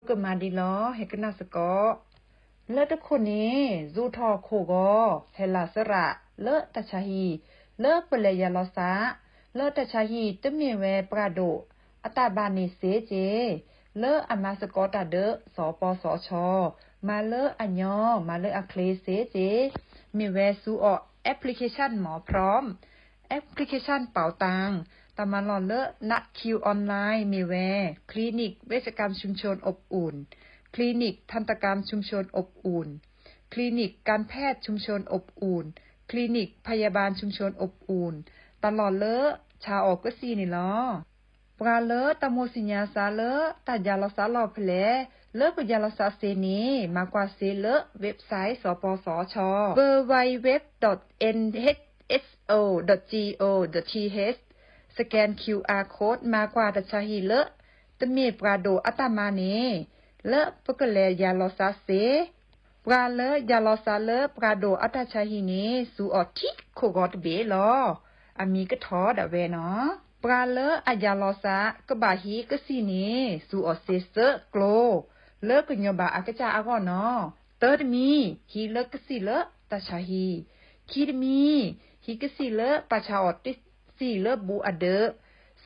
ကမၤဒ်လီၤ ဟဲကနၣ်စ့ၢ်ကီး. လၢတခိၣ်န့ၣ် စူးထီၣ်ခိၣ်ဂီၤ ဟဲလီၤစရး လၢတၢ်ဆါဟံၣ် လၢပလဲၤယၤလီၤစး လၢတၢ်ဆါဟံၣ် တမ့ၢ်ဝဲပှၤဒိၣ်အတၢ်ဘၣ်န့ၣ်စ့ၢ်ကီး လၢအမၤစ့ၢ်ကီးတၢ်ဒီး စီၤပီစီၤဆီ မၤလၢအညီ မၤလၢအချ့စ့ၢ်ကီး မ့ၢ်ဝဲစူးအီၤ application မ့ၢ် พร้อม application เป๋าตัง တၢ်မၤလီၢ်လၢ นัดคิวออนไลน์ မ့ၢ်ဝဲ คลินิกเวชกรรมชุมชนอบอุ่น คลินิกทันตกรรมชุมชนอบอุ่น คลินิกการแพทย์ชุมชนอบอุ่น คลินิกพยาบาลชุมชนอบอุ่น တၢ်လီၢ်လၢဆါအီၤကစံၣ်န့ၣ်လီၤ. ပှၤလၢတၢ်မိၣ်သ့ၣ်ညါစးလၢ တၢ်ယၤလီၤစးလီၢ်ဖဲလဲၣ် လၢပယၤလီၤစးစ့ၢ်န့ၣ် မၤကွၢ်စ့လၢ website စီၤပီစီၤဆီ www.nhso.go.th, scan QR code မၤကွၢ်တၢ်ဆါဟံၣ်လၢ တမ့ၢ်ပှၤဒိၣ်အတၢ်မၤန့ၣ် လၢပကလဲၤယၤလီၤစးစ့ၢ် ပှၤလၢယၤလီၤစးလၢပှၤဒိၣ်အတၢ်ဆါဟံၣ်န့ၣ် စူးအီၤထံခိၣ်ဂီၤတဘ့ၣ်လီၤ. အမံၤကထီၣ်ဒၣ်ဝဲနီၤ. ပှၤလၢအယၤလီၤစးကဘၣ်ဟံးကစံၣ်န့ၣ် စူးအီၤစ့စၢၢ်ကျိ လၢကညီၤဘၣ်အကစၢ်အဂီၢ်နီၤ. တၢတမံၤ ဟံးလၢကစံၣ်လၢတၢ်ဆါဟံၣ်, ခံတမံၤ ဟံးကစံၣ်လၢပာ်ဆါအီၤတစံၣ်လၢဘူးအဒၢး,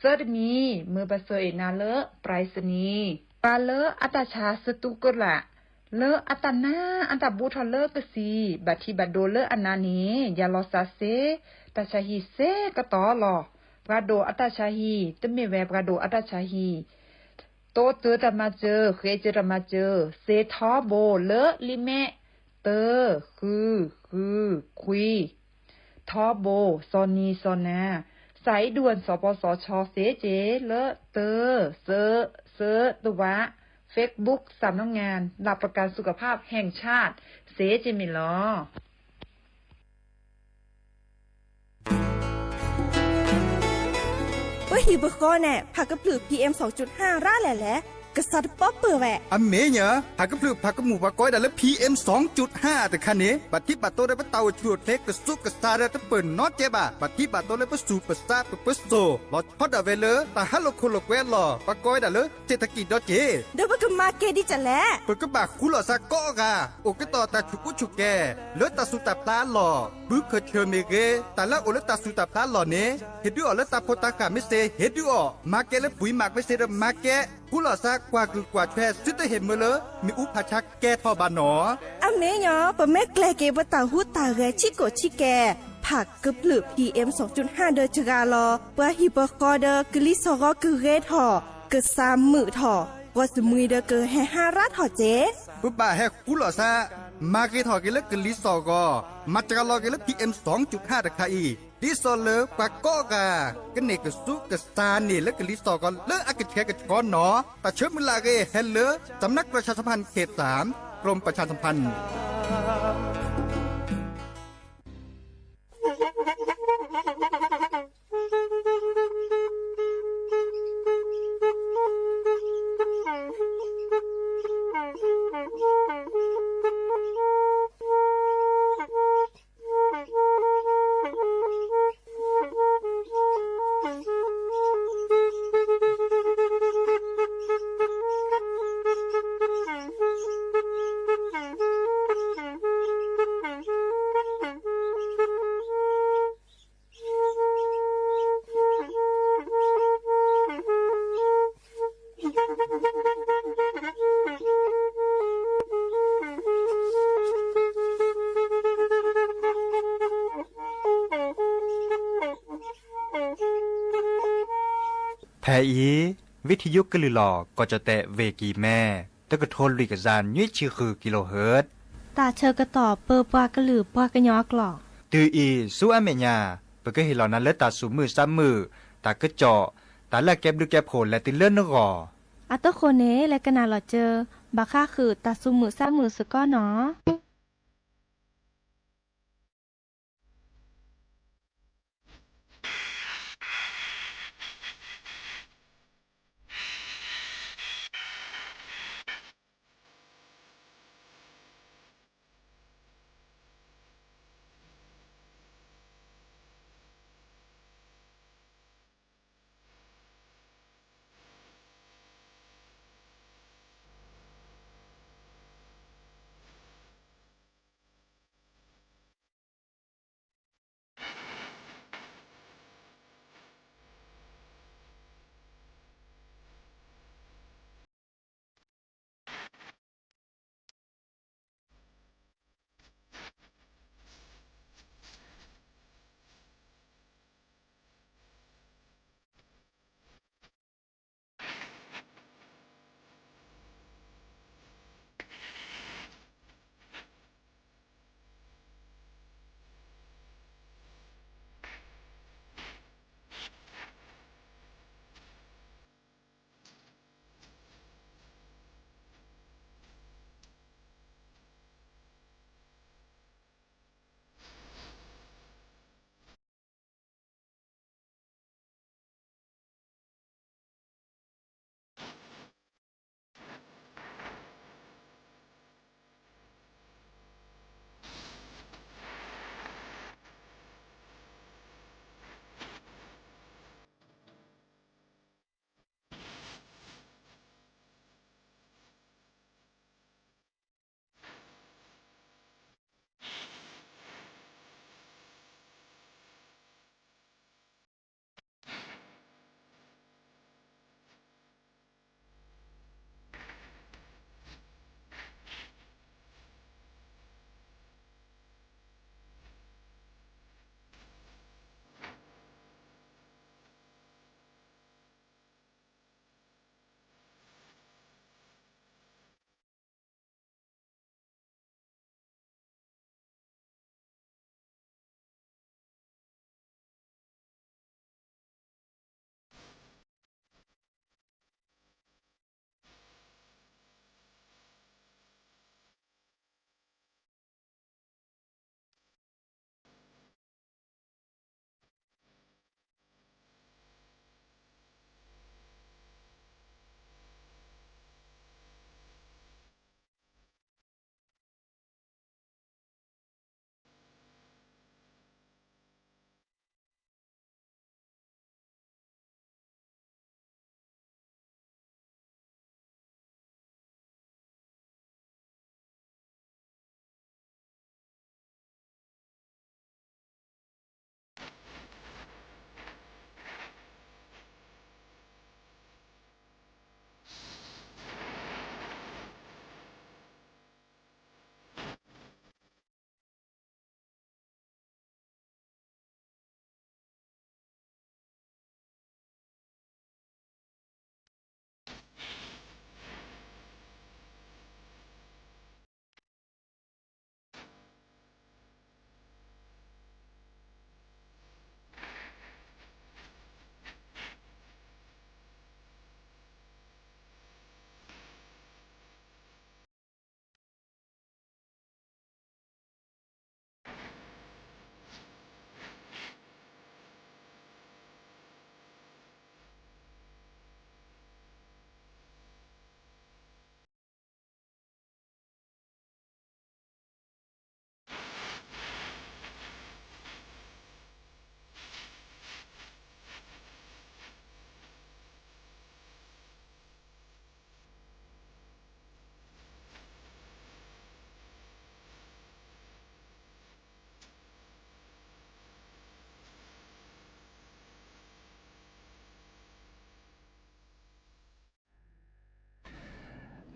သၢတမံၤ မၢပှၤဆှၢအ့ၣ်နၤလၢ ပြายศนีย์ ပှၤလၢအတၢ်ဆါစတူးကလာ် လၢအတၢ်နါအတၢ်ဘူးထီၣ်လၢကစံၣ် ဘၣ်ထံးဘၣ်ဒိလၢအနါန့ၣ် ယၤလီၤစးစ့ တၢ်ဆါဟံၣ်စ့ကတီၢ်လီၤ. ပှၤဒိၣ်အတၢ်ဆါဟံၣ် တမ့ၢ်ဝဲပှၤဒိၣ်အတၢ်ဆါဟံၣ် တိစၢၤတၢ်မၤစၢၤ ဃ့စၢၤတၢ်မၤစၢၤ စ့ထီဘိလၢလံာ်မဲာ် တၢ ဃု ဃု ခွံ ထီဘိ စီၤနံၤစီၤနၤ စးအံၤဒုၣ်ဝဲၢ်စီၤပီစီၤဆီစ့က့လၢ တၢ စၢ စၢ တဝး Facebook สำนักงานหลักประกันสุขภาพแห่งชาติ စ့က့မ့ၢ်လီၤ. ပဟံၣ်ပဃီန့ၣ် ဖးကဖျၢၣ် PM စူၣ်ဟၣ် ရၣ်လဲၣ်လဲၣ် ကစးတပီၢ်ပၢၢ်ဝဲ. အမ့ၢ်ညါ ဖးကဖျၢၣ်ဖးကမူၣ်ပှၤကိးဝဲဒၣ်လၢ PM စူၣ်ဟၣ်တခါန့ၣ် ဘၣ်ထံးဘၣ်တိလၢပတၢ်အိၣ်ဆူၣ်အိၣ်ချ့ကစူးကစါဒီးတပၢၢ်နီတကဲဘၣ်. ဘၣ်ထံးဘၣ်တိလၢပစူၣ်ပစါပပၢၤစိၣ် လီၤဆီဒၣ်ဝဲလၢ တၢ်ဟးလိာ်ခိၣ်လိာ်ကွဲအလီၢ် ပှၤကိးဝဲဒၣ်လၢ เศรษฐกิจ ဒီးက့ၤ ဒီးပကမၤကဲဒ်လဲၣ်. ပကဘၣ်ဃူလိာ်စးကိးဂၤ အိၣ်ကတီၢ်တၢ်ဆူၣ်ကူဆူၣ်ကဲ လၢတၢ်စူၢ်တၢ်ဖျါအလီၢ် ဘုခၢၣ်ဆၢၣ်မ့ၢ်ဂ့ၤ တၢ်လၢအအိၣ်လၢတၢ်စူၢ်တၢ်ဖျါအလီၢ်န့ၣ် ဟ့ၣ်ဒုးအီၤလၢတၢ်ဖိတၢ်ဃၢ်မ့ၢ်စ့ ဟ့ၣ်ဒုးအီၤ မၤကဲလၢပှံၤမးမ့ၢ်စ့ဒီးမၤကဲ ဃူလိာ်စးကွၢ်ကုၢ်ကွၢ်ဆွဲ သုတဟ့ၣ်မၢလၢ မ့ၣ်အူဖးဆါကဲထီၣ်ဘၣ်နီၤ. အမ့ၢ်ညီ ပမ့ၢ်ကျဲၤက့ၤပတၢ်ဟူးတၢ်ဂဲၤဆံးကိာ်ဆံးကဲ ဖးကဖျၢၣ် PM စူၣ်ဟၣ် ဒီးစှၤလီၤ ပှၤဟံၣ်ပဃီဒီးကလံၤစိးဂီၤကဂ့ၤထီၣ် ကစၢ်မုာ်ထီၣ် ပှၤစမှံၤဒီးကဟဲဟါရၣ်ထီၣ်က့ၤ ပဘၣ်ဟဲဃူလိာ်စး မၤဂ့ၤထီၣ်က့ၤလၢကလံၤစိးဂီၤ မၤစှၤလီၤက့ၤလၢ PM စူၣ်ဟၣ် တခါအံၤ ဒ်သိးလၢပှၤကိးဂၤ ကန့ၢ်ကစူးကစါန့ၣ်လၢကလံၤစိးဂီၤလၢအကဆှဲကဆှီနီၤ. တၢ်ဆၢမုၢ်လၢ်အဂ့ၢ် ဟဲလၢ สำนักประชาสัมพันธ์เขตสาม กรมประชาสัมพันธ์ ဖဲအံၤ ဝံထံယုကလုၢ်လီၤ ကီၢ်ကၠီၣ်တဲၣ် ဝ့ၢ်ကံၤမဲ တကထိလွံၢ်ကယၤနွံဆံဃုကံလိဟၢၣ် တၢ်ဆၢကတီၢ်ပၢပှၤကလုာ်ပှၤကညီအကျိာ် တုၤအံၤဆူအမဲာ်ညါ ပကဟ့ၣ်လီၤနၤလၢတၢ်သူၣ်မုာ်သးမုာ် တၢ်ကစီၣ် တၢ်လၢအကဲဘျုးကဲဖှိၣ်လဲၤတုၤလၢနဂီၢ် အတဃိန့ၣ် လဲၤကနၣ်လီၤစၢၤ ဘၣ်ဃးဃုာ်တၢ်သူၣ်မုာ်သးမုာ်စ့ၢ်ကီးနီၤ.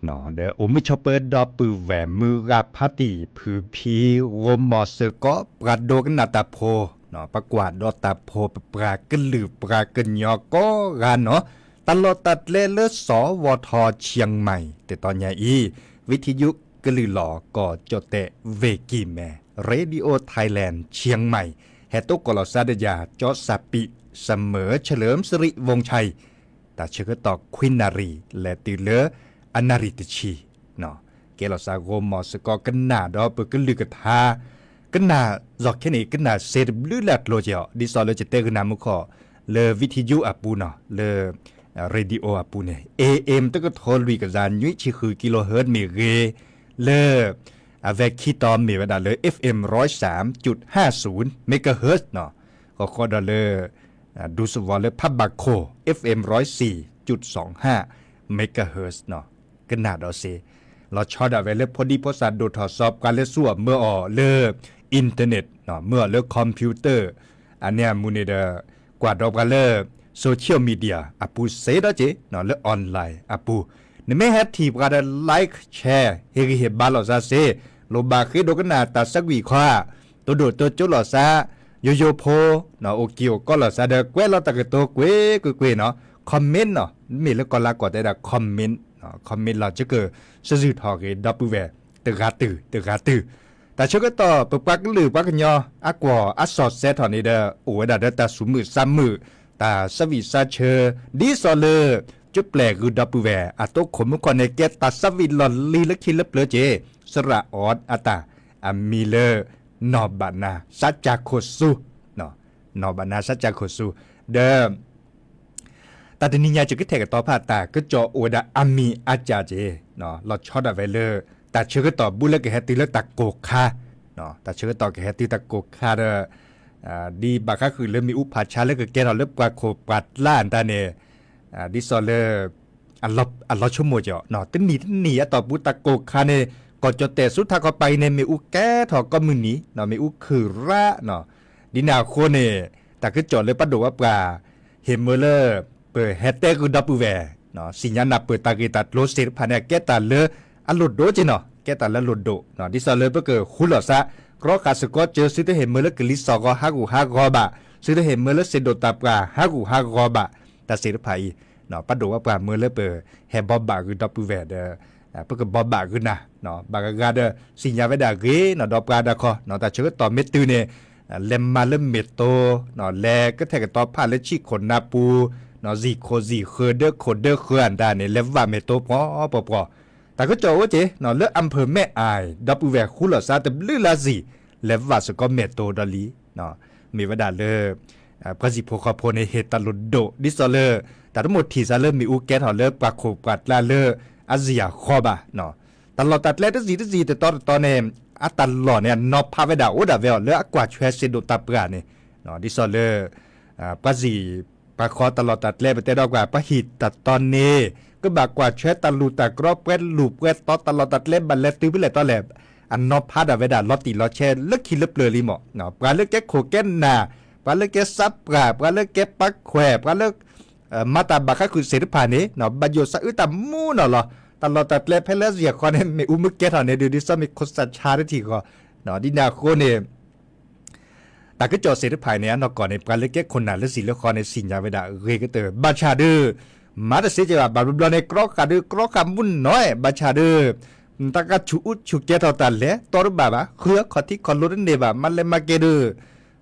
ဒီးအိၣ်မုာ်ဆိးပၢၤဒီပုၢ်ဝဲၢ်မုၢ်ဂၤဖးတံၢ်ဖုဖံ ဂိၢ်မီၤစ့ၢ်ကီး ပှၤဒိကနၣ်တၢ်ဖိ, ပကွၢ်ဒီးတၢ်ဖိ ပပှၤကလုာ်ပှၤကညီကိးဂၤနီၤ, တၢ်လီၢ်တၢ်ကျဲလၢ စဝထ เชียงใหม่ တတီၤညါအံၤ, วิทยุကလုာ်လီၤ ကီၢ်ကၠီၣ်တဲၣ် ဝ့ၢ်ကံၢ်မဲၢ် Radio Thailand เชียงใหม่ ဟဲတိၢ်ကီၢ်လီၤစၢ်ဒီးယၤ ကၠီစၢ်ပံး เสมอเฉลิมสิริวงศ์ชัย တၢ်ဆၢကတီၢ်ခွံနၣ်ရံၣ် လဲၤတုၤလၢ အနၣ်ရံၣ်တဆံ, ကဲလီၤစၢ်ဂိၢ်မီၤစ့ၢ်ကီး ကနၣ်ဒီးပကလုၢ်ကထါ, ကနၣ် ယီၤခဲန့ၣ် ကနၣ်စ့တဘျုးလၢ်ကျိၤက့ၤအီၤ ဒ်သိးလၢယတဲဂုာ်နၤမူခိၣ် လၢ วิทยุ အပူၤနီၤ လၢ radio အပူၤန့ၣ် เอเอ็ม တကထိလွံၢ်ကယၤနွံဆံဃု kilohertz မ့ၢ်ဂ့ၤ, လၢ အဝဲခံတီၤမ့ၢ်ဝဲဒၣ်လၢ เอฟเอ็ม ร้อยสามจุดห้าศูนย์ megahertz နီၤ, ဃီဃီဒီးလၢ ဒူသဝီလၢဖးဘၣ်ခိၣ် เอฟเอ็ม ร้อยสี่จุดสองห้า megahertz နီၤ, ကနၣ်ဒီးစ့, လီၤဆီဒၣ်ဝဲလၢဖိဒံဖိသၣ်ဒိၣ်ထီၣ်စီၤ ပှၤလၢဆူအီၤမၢအီၤလၢ internet နီၤ, မၢအီၤလၢ computer အန့ၣ်အမူန့ၣ်ဒီး ကွၢ်ဒီးပှၤလၢ social media အပူၤစ့ဒီးက့ၤ လၢ online အပူၤ, နမ့ၢ်ဟဲထံၣ်ပှၤဒီး like share ဟ့ၣ်ဂံၢ်ဟ့ၣ်ဘါလိာ်သးစ့, လိၣ်ဘၣ်ဃ့ဒိကနၣ်တၢ်ဆၢကွံာ်ခီဧါ, တိဒိၣ်တိကၠိလိာ်သး, ယိယိဖိ, အိၣ်က့ၤအိၣ်ကီးလိာ်သးဒီး ကွဲးလီၤတၢ်ကတိၤကွ့ၢ်ကွ့ၢ်ကွ့ၢ်နီၤ, comment နီၤ, မ့ၢ်လၢကီၢ်လါကီၢ်တဲဒၣ် comment, comment လီၤ ယကစံၣ်စူၤထီၣ်ဂ့ၤ ဒီပုၢ်ဝဲၢ် တဂၤတုၤ တဂၤတုၤ, တၢ်ဆၢကတီၢ် ပပှၤကလုာ်ပှၤကညီ အကွီၢ်အစီၣ်စဲထီၣ်န့ၣ်ဒီး အိၣ်ဝဲဒၣ်ဒီးတၢ်သူၣ်မုာ်သးမုာ်, တၢ်သးဝံၣ်သးဆၢ, ဒ်သိးလၢ ကၠိပျဲၢ်ဂုၢ်ဒီပုၢ်ဝဲၢ် အတိခိၣ်မူခိၣ်န့ၣ် ကဲတၢ်သးဝံၣ်လီၢ်လံၤလၢခံလၢပျၢၤက့ၤ, စရၣ်အီၤအတၢ်, အမံၤလၢ နီၢ်ဘၣ်နၤ စးကၢ်ခိၣ်ဆူ, နီၢ်ဘၣ်နၤ စးကၢ်ခိၣ်ဆူ, ဒီး တၢ်တနံၤညါ ယကထဲၣ်ကတီၤဖး တၢ်ကစီၣ်အိၣ်ဝဲဒၣ်အမံၤအါကၢ်က့ၤ, လီၤဆီဒၣ်ဝဲလၢ တၢ်ဆၢကတီၢ်ဘူးလၢကဟဲတုၤလၢတၢ်ကိၢ်ခါ, တၢ်ဆၢကတီၢ်ကဟဲတုၤတၢ်ကိၢ်ခါဒီး ဒ်ဘၣ်ဃးဃုာ်လၢမ့ၣ်အူဖးဆါလၢကကဲထီၣ်လၢပှၤခိၣ်ပှၤကျါအတၢ်န့ၣ်, ဒ်သိးလၢ အလီၤဆိကမိၣ်က့ၤအီၤ, တနံၣ်တနံၣ်အတီၢ်ပူၤတၢ်ကိၢ်ခါန့ၣ် ကီၢ်ကၠီၣ်တဲၣ်ဆူထးခီပၤအံၤန့ၣ် မ့ၣ်အူကဲထီၣ်ကိးမုၢ်နံၤ, မ့ၣ်အူခုၣ်ရၣ်နီၤ, ဒ်န့ၣ်အဃိန့ၣ် တၢ်ကစီၣ်လၢပှၤဒိၣ်ပှၤပှၢ် ဟ့ၣ်မၢလၢ ပဟဲတဲဂုာ်ဒီပုၢ်ဝဲၢ်, သ့ၣ်ညါနၢ်ပၢၢ်တၢ်ဂ့ၢ်တၢ်ကျိၤသ့ၣ်တဖၣ်န့ၣ် ကဲတၢ်လၢအလိၣ်ဒိၣ်က့ၤနီၤ, ကဲတၢ်လၢအလိၣ်ဒိၣ်, ဒ်သိးလၢပကဃူလိာ်သး, ကြီဃာ်စ့ၢ်ကီးစၢၤ သုတဟ့ၣ်မၢလၢကလံၤစိးဂီၤဟးဂူာ်ဟးဂီၤဘၣ်, သုတဟ့ၣ်မၢလၢစ့ဒိၣ်တၢ်ပှၢ်ဟးဂူာ်ဟးဂီၤဘၣ်, တၢ်သ့ၣ်တဖၣ်အံၤ ပှၤဒိၣ်ပှၤပှၢ်မၢလၢပဟဲဘိးဘၣ်ဂုာ်ဒီပုၢ်ဝဲၢ်ဒီး ပကဘိးဘၣ်ဂုာ်နၤ, ဘၣ်ဂၤဂၤဒီး သ့ၣ်ညါဝဲဒၣ်ဂ့ၤနီၤ ဒီးပှၤဒၣ်ခီ, တၢ်ဆၢကတီၢ်မ့ၢ်တုၤန့ၣ် လဲၤမၤလၢမ့ၢ်တိ, လဲၤကထဲၣ်ကတီၤဖးလၢဆံၣ်ခိၣ်နၢ်ပူၤ, စံၣ်ခိၣ်စံၣ်ဃၢၤ ဒၢခိၣ်ဒၢဃၢၤအတၢ်န့ၣ် လဲၤဝးမ့ၢ်တိပှီၤပှီၤပှီၤ, တၢ်ကစီၣ်အိၣ်က့ၤ လၢ อำเภอแม่อาย ဒီပုၢ်ဝဲၢ်ဃူလိာ်သးတဘျုးလါစံၣ် လဲၤဝးစ့ၢ်ကီးမ့ၢ်တိဒီးလံ မ့ၢ်ဝဲဒၣ်လၢ ပှၤစံၣ်ဖိဃီဖိန့ၣ် ဟ့ၣ်တၢ်လိၣ်ဒိၣ် ဒ်သိးလၢ တၢ်တမိၣ်ထံၣ်စးလၢမ့ၣ်အူကဲထီၣ်လၢပှၤခိၣ်ပှၤကျါလၢအစံၣ်အဃီဘၣ်, တၢ်လီၢ်တၢ်ကျဲတစံၣ်တစံၣ်တတီၤတတီၤန့ၣ် အတၢ်လီၢ်န့ၣ် အနီၤဖးဝဲဒၣ်အိၣ်ဒၣ်ဝဲအီၤလၢအကွၢ်ထွဲစ့ဒိၣ်တၢ်ပှၢ်န့ၣ်, ဒ်သိးလၢ ပှၤစံၣ်ပှၤဃီတၢ်လီၢ်တၢ်ကျဲ ပတဲဒီးကွၢ် ပှၤဟံၣ်တၢ်တီန့ၣ် ကဘၣ်ကွၢ်ထွဲတၢ်လူၢ်တၢ်ကြီ ပှဲၤလူၢ်ပှဲၤတီ တၢ်လီၢ်တၢ်ကျဲဘၣ်လဲၤတုၤဖဲလဲၣ်တီလဲၣ်, အနီၤဖးဒၣ်ဝဲဒၣ်လီၤတံၢ်လီၤဆဲးလၢခံလၢပျၢၤလံမး, ပှၤလၢကဲခိၣ်ကဲနၢ်, ပှၤလၢကဲစးပှၢ်, ပှၤလၢကဲပၢခွဲး, ပှၤလၢ မၤတၢ်ဘၣ်ဃးဃုာ်သ့ၣ်တဖၣ်န့ၣ် ဘၣ်ယိၣ်စးအုတၢ်မူနီၢ်လီၤ, တၢ်လီၢ်တၢ်ကျဲဖဲလၢစံၣ်အဃီန့ၣ် မ့ၣ်အူမ့ၢ်ကဲထီၣ်န့ၣ်ဒုး ဒ်သိးမ့ၢ်ခိၣ်စၢ်ဆါတထံၣ်ဃီ, ဒ်န့ၣ်အဃိန့ၣ် တၢ်ကစီၣ်သ့ၣ်တဖၣ်အံၤန့ၣ် အနီၢ်ကီၢ်န့ၣ် ပှၤလၢကဲခိၣ်နၢ်လၢစံၣ်လၢဃီန့ၣ် သ့ၣ်ညါဝဲဒၣ်ဂ့ၤကတၢၢ် ဘၣ်ဆၣ်ဒုး မၤတသ့ကဲဘၣ် ဘၣ်ဘျီဘျီန့ၣ် ကြီဃာ်ဒုး ကြီဃာ်မုၢ်နီၢ် ဘၣ်ဆၣ်ဒုး တၢ်ကဆူးအူဆူးကဲထီၣ်တၢ်လဲၤတီတဘၣ်ဘၣ် ဃုအခီၣ်ထံးခီၣ်လိတန့ၢ်ဘၣ် မၤလဲၤမၤက့ၤဒုး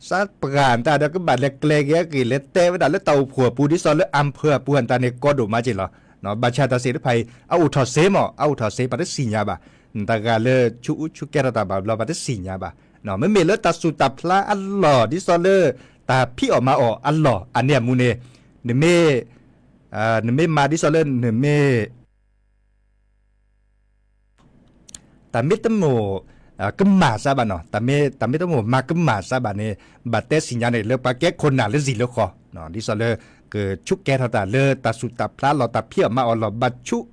စးပှၢ်တၢ်ဒီးကဘၣ်လဲၤကျဲၤက့ၤအဂ့ၢ် လဲၤတဲဝဲဒၣ်လၢတၢ်အိၣ်ဖှိၣ်အပူၤ ဒ်သိးလၢ อำเภอ အပူၤ တၢ်န့ၣ်ကီဒိၣ်မးက့ၤလီၤ. ဘၣ်ဆၣ်တၢ်သ့ၣ်တဖၣ်အံၤ အအိၣ်ထီၣ်စ့မး အအိၣ်ထီၣ်စ့ ပှၤတသ့ၣ်ညါဘၣ်. တဂၤလၢဆူးအူဆူးကဲထီၣ်တၢ်ဘၣ်ဘျီ ပှၤတသ့ၣ်ညါဘၣ်. မ့မ့ၢ်လၢတၢ်ဆူးတၢ်ဖျါအလီၢ် ဒ်သိးလၢ တၢ်ဖံးအီၣ်မၤအီၣ်အလီၢ် အန့ၣ်အမူန့ၣ် နမ့ၢ် နမ့ၢ်မၤဒ်သိးလၢနမ့ၢ် တၢ်မ့ၢ်တမိၣ် ကမၣ်စၢ်ဘၣ်နီၤ တၢ်မ့ၢ်တမိၣ်မၤကမၣ်စၢ်ဘၣ်န့ၣ် ဘၣ်တဲသ့ၣ်ညါန့ၣ် လၢပှၤကဲခိၣ်နၢ်လၢစံၣ်လၢဃီ ဒ်သိးလၢ ကဆူးကဲထီၣ်တၢ်လၢတၢ်ဆူးတၢ်ဖျါလီၢ် တၢ်ဖံးအီၣ်မၤအီၣ်လီၢ် ဘၣ်ဆူး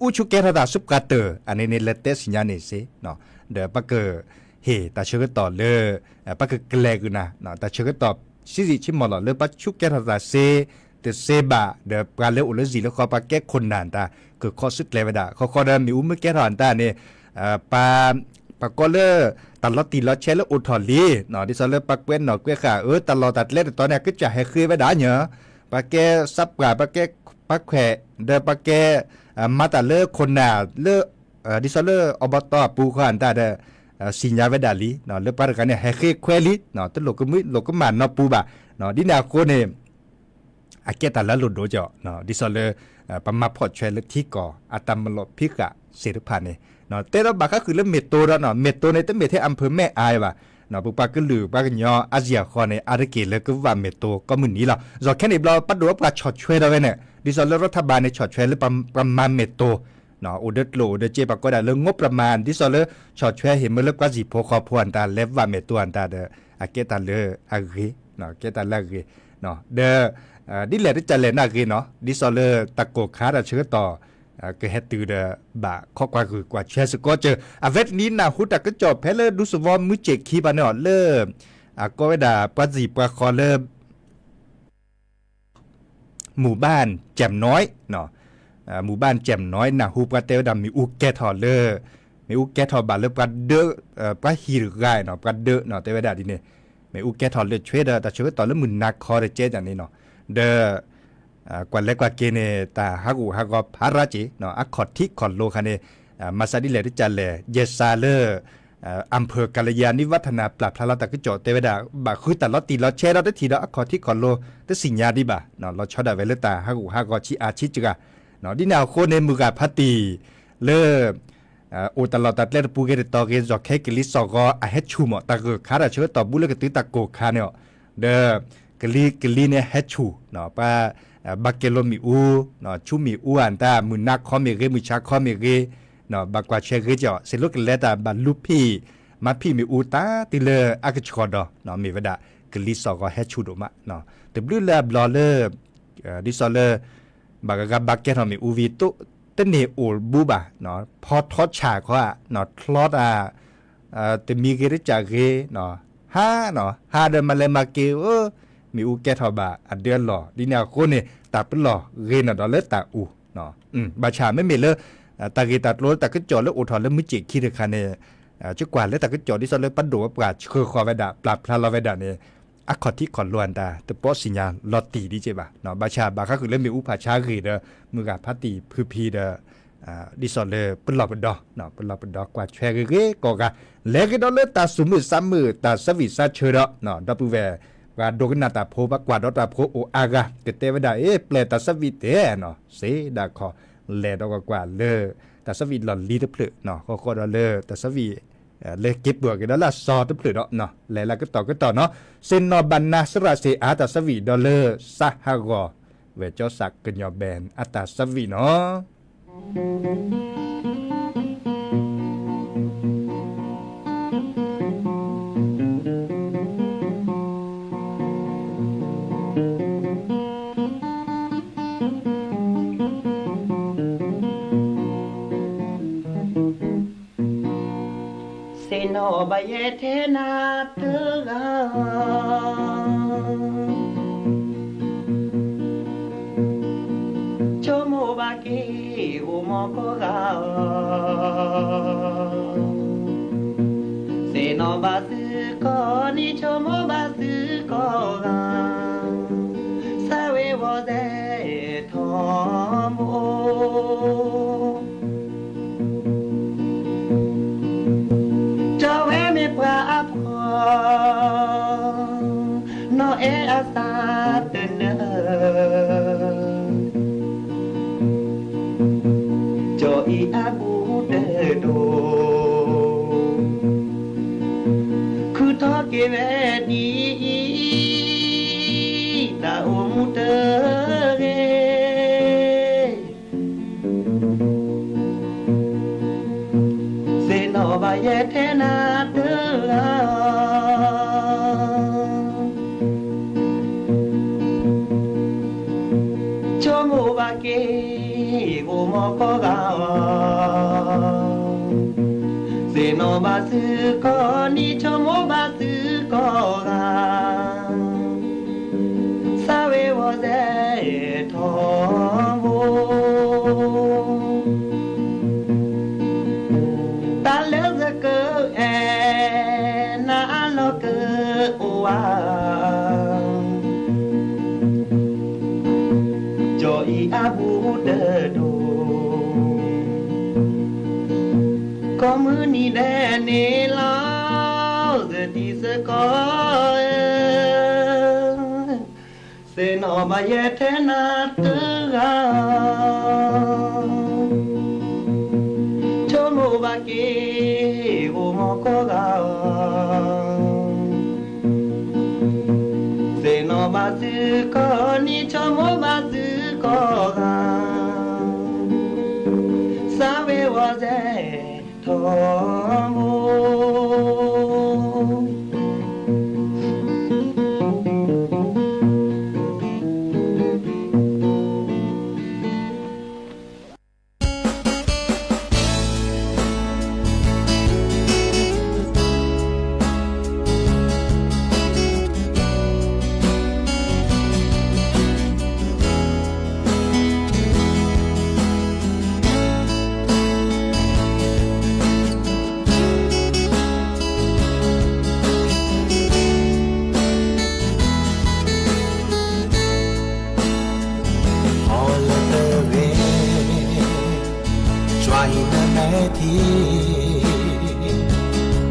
အူဆူးကဲထီၣ်တၢ်ဆူးပှၤတၢၢ် အန့ၣ်န့ၣ် လဲၤတဲသ့ၣ်ညါန့ၣ်စ့ ဒီးပကဟ့ၣ်တၢ်ဆၢကတီၢ်လၢ ပကကျဲၤကနၤ တၢ်ဆၢကတီၢ်ဆံးဆံးဆ့မီၢ်လီၤ လၢပှၤဆူးကဲထီၣ်တၢ်စ့ တစ့ဘၣ် ဒီးပှၤလၢအိၣ်လၢစံာ်လၢဃီ ပှၤကဲခိၣ်နၢ်တၢ် ကခီဆူၣ်ကျဲၤဝဲဒၣ် ဃီဃီဒီးမ့ၣ်အူမ့ၢ်ကဲထီၣ်အတၢ်န့ၣ် ပ ပှၤကိးလၢ တၢ်လီၤတံၢ်လီၤဆဲးလၢအိၣ်ထီၣ်လံ ဒ်သိးလၢပှၤကွဲးနီၣ်ကွဲးဃာ် အၢ တၢ်လီၢ်တၢ်ကျဲတတီၤန့ၣ် အကစၢ်ဟဲဃ့ဝဲဒၣ်ညီ ပှၤကဲစးပှၢ် ပှၤကဲပှၤခွဲး ဒီးပှၤကဲ မၤတၢ်လၢခိၣ်နၢ်လၢ ဒ်သိးလၢအဘီတီအပူၤဃီအတၢ်ဒီး စံၣ်ညီၣ်ဝဲဒၣ်လံ လၢပှၤတဂၤန့ၣ် ဟဲဃ့ခွဲလံ တလိၣ်ကမုာ်လိၣ်ကမၣ်နီၢ်ပူၤဘၣ် ဒ်န့ၣ်အဃိန့ၣ် အကဲတၢ်လၢအလိၣ်ဒိၣ်ကီး ဒ်သိးလၢ ပမၤဖီၣ်ဆွဲလၢထံကီၢ် အတၢ်မၤလီၤဖံးဃာ်သ့ၣ်တဖၣ်န့ၣ် တဲဒီးဘၣ်ဃးဃုာ်လၢမ့ၢ်တိဒီး မ့ၢ်တိန့ၣ် တမ့ၢ်ထဲအမ်ဖၢၣ်မဲၢ်အါဘၣ် ပပှၤကလုာ်ပှၤကညီအါစံၣ်အဃီန့ၣ် အါတက့ၢ်လၢကဘၣ်မ့ၢ်တိကိးမုၢ်နံၤလီၤ. ယီၤခဲန့ၣ်ဘျီ ပဒိၣ်ပှၤဆီၣ်ထွဲဒီးဝဲန့ၣ် ဒ်သိးလၢရထဘၣ်န့ၣ် ဆီၣ်ထွဲလၢပှၤမၤမ့ၢ်တိ အိၣ်ဒီးကျိၣ်အိၣ်ဒီးစ့ ပှၤကိးဒၣ်လၢ ငိုးပရမၤ ဒ်သိးလၢ ဆီၣ်ထွဲဟ့ၣ်မ့ၢ်လၢပှၤစံၣ်ဖိဃီဖိအတၢ် လဲၤဘၣ်မ့ၢ်တိအတၢ်ဒီး အကဲတၢ်လၢအဂ့ၤ ကဲတၢ်လၢအဂ့ၤ ဒီး ဒ်လဲၣ်တကလဲၣ်န့ၣ်အဂ့ၤနီၤ ဒ်သိးလၢတၢ်ကိၢ်ခါတၢ်ဆၢကတီၢ် ကဟဲတုၤဒီး ဘၣ်ခီကွၢ်ဂုာ်ကွၢ်ဆွဲစ့ၢ်ကီးစၢၤ အဝဲတနံၤနၢ်ဟူတၢ်ကစီၣ်ဖဲလၢ ဒူသဝီမုၢ်စ့ၢ်ခံဘၣ်န့ၣ်အီၤလၢ အကိးဝဲဒၣ်ပှၤစံၣ်ပှၤဃီလၢ မူၢ်ဘၣ်ကၠဲးနီၢ် မူၢ်ဘၣ်ကၠဲးနီၢ် နၢ်ဟူပှၤတဲဝဲဒၣ်မ့ၣ်အူကဲထီၣ်လၢ မ့ၣ်အူကဲထီၣ်ဘၣ်လၢပှၤဒၢး ပှၤဟံၣ်တဂၤနီၤ ပှၤဒၢးနီၤ တဲဝဲဒၣ်ဒ်န့ၣ် မ့ၣ်အူကဲထီၣ်လၢဆွဲဒီး တၢ်ဆၢကတီၢ်လၢမုၢ်နၤခီတကဲဒ်န့ၣ်နီၤ ဒီး ကွၢ်လဲၤကွၢ်က့ၤန့ၣ် တၢ်ဟးဂူာ်ဟးဂီၤဖးရါက့ၤ အခီၣ်ထံးခီၣ်လိၤခါန့ၣ် မၤစၢ်ဒ်လဲၣ်တကလဲၣ် ယဲၢ်စးလၢ အမ်ဖၢၣ်ကလယၤနံၣ်ဝးထနၢ် ပျၢ်ဖျါလီၤတၢ်ကစီၣ်တဲဝဲဒၣ် ဘၣ်ဃုတၢ်လီၤတံၢ်လီၤဆဲးဒီးတထံၣ်ဒီးအခီၣ်ထံးခီၣ်လိၤ တသ့ၣ်ညါဒံးဘၣ် လီၤဆီဒၣ်ဝဲလၢတၢ်ဟးဂူာ်ဟးဂီၤဆံးအါဆံးစှၤ ဒ်န့ၣ်အဃိန့ၣ် မုၢ်ဂၤဖးတံၢ် လၢ အိၣ်တၢ်လီၢ်တၢ်ကျဲတပူၤဂ့ၤတတီၤဂ့ၤ ယီၤခဲကလံၤစိးဂီၤ အဟဲဆူၣ်မး တၢ်ဂၢၢ်ခါတၢ်ဆၢကတီၢ်ဘူးလၢကတုၤတၢ်ကိၢ်ခါန့ၣ်အီၤ ဒီး ကလံၤကလံၤန့ၣ်ဟဲဆူၣ် ပှၤ ဘၣ်ကဲလိာ်မ့ၣ်အူ ဆူမ့ၣ်အူအတၢ် မုၢ်နၤခီမ့ၢ်ဂ့ၤ မုၢ်ဆါခီမ့ၢ်ဂ့ၤ ဘၣ်ကွၢ်ဆွဲဂ့ၤကီး စ့ၢ်လီၤကလဲၤတၢ်ဘၣ်လူၤဖံး မၤဖံးမ့ၣ်အူတၢ်တုၤလၢအကဆှီဒီး မ့ၢ်ဝဲဒၣ် ကလံၤစိးဂီၤဟဲဆူၣ်ဒိၣ်မး တဘျုးလၢအဘျီလၢ ဒ်သိးလၢ ဘၣ်ဂၤဂၤဘၣ်ကဲထီၣ်မ့ၣ်အူဝံၤ တန့ၢ်အိၣ်ဘူးဘၣ် ဖီထီဆၣ်ခီ ထီတၢ် တမံၤဂ့ၤတကးဂ့ၤ ဟါ ဟါဒီးမၤလဲၤမၤက့ၤ အိၣ် မ့ၣ်အူကဲထီၣ်ဘၣ်အဒၢအလီၢ် ဒ်န့ၣ်အဃိန့ၣ် တၢ်ပလီၢ်ဂ့ၤနီၢ်ဒီးလၢတၢ်အူၣ် ဘၣ်ဆၣ်မ့မ့ၢ်လၢ တၢ်ဂ့ၢ်တၢ်ကျိၤလၢတၢ်ကစီၣ်လၢအိၣ်ထီၣ်လၢမုၢ်စ့ၢ်ခံတခါန့ၣ် ယကွၢ်လၢတၢ်ကစီၣ်ဒ်သိးလၢပဒိၣ်ပှၤဆှၢဃီၤဝဲဒၣ် ပျၢ်ဖျါလီၤဝဲဒၣ်န့ၣ် အခီၣ်ထံးခီၣ်လိၤအတၢ် တပိးသ့ၣ်ညါလီၤတံၢ်ဒ်က့ဘၣ် ဘၣ်ဆၣ်ဘၣ်ဃးဃုာ်လၢမ့ၣ်အူဖးဆါဂ့ၤဒီး မုၢ်ဂၤဖးတံၢ်ဖုဖံဒီး ဒ်သိးလၢပလီၢ်ပဒီ ပလီၢ်ပဒီကွၢ်ဆွဲဂ့ၤဂ့ၤကိးဂၤ လဲၤဂ့ၤဒီးလၢတၢ်သူၣ်မုာ်သးမုာ် တၢ်ဆၢဝံၣ်ဆၢဆၢဒီး ဒီပုၢ်ဝဲၢ် ပှၤဒိကနၣ်တၢ်ဖိ ပှၤကွၢ်ဒီးတၢ်ဖိအိၣ်အါဂၤ ကတဲဝဲဒၣ်အ့ၣ် ပျဲၢ်တၢ်ဆၢဝံၣ်တဲနီၤ စ့ဒၣ်ခီ လဲၤဒီးကွၢ်ကွၢ်လၢ တၢ်ဆၢဝံၣ်လီၢ်လံၤတဖျၢၣ် ဃီဃီဒီးလၢတၢ်ဆၢဝံၣ် လၢက့ၤပၢၢ်က့ၤဒီးလၢအစီၤတဖျၢၣ်ဒီး လဲၤလၢကတီၢ်ကတီၢ်နီၤ စ့ၢ်နီၤဘၣ်နၤစရၣ်စ့ၢ်အါတၢ်ဆၢဝံၣ်ဒီးလၢ စးဟးဂီၤ ဝဲၢ်ကၠီစးကညီၤဘဲၣ်အတၢ်ဆၢဝံၣ်နီၤ စ့ၢ်နီၤဘၣ်ယဲၢ်ထဲနၤတဂၤ ဆိကမိၣ်ဘၣ်က့ၤ အိၣ်မီၢ်ကိးဂၤဧၢ, စ့ၢ်နီၤဘၣ်သုကိးနံၤ ဆိကမိၣ်ဘၣ်သုကိးဂၤ, ဆၢဝ့ၤဝီၤစဲထီၣ်မိၢ် ကၠီဝဲမ့ၢ်ပှၤအဖှီၣ် နီၢ်အဲၣ်အသးတနၢၤ, ကၠီအံၤအဘူးတဒိၣ်, ခုထီၣ်က့ၤဝဲဒ်အံၤ တၢ်အိၣ်မူတဂ့ၤ စ့ၢ်နီၤဘၣ်ယဲၢ်ထဲနၤတဂၤ, ဆိကမိၣ်ဘၣ်က့ၤ အိၣ်မီၢ်ကိးဂၤဧၢ, စ့ၢ်နီၤဘၣ်သုကိးနံၤ ဆိကမိၣ်ဘၣ်သုကိးဂၤ, ဆၢဝ့ၤဝီၤစဲ ဝါ ကၠီအံၤအဘူးတဒိၣ်, ကိးမုၢ်နံၤဒဲးန့ၣ်လီၤ, သတံၤသကိးဧၢ, သ့ၣ်နီၣ်ဘၣ်ယဲထဲနၤတဂၤ, ဆိကမိၣ်ဘၣ်က့ၤ အိၣ်မီၤကိးဂၤ သ့ၣ်နီၣ်ဘၣ်သုကိးနံၤ ဆိကမိၣ်ဘၣ်သုကိးဂၤ, သးဝ့ၤဝီၤစဲ ထီ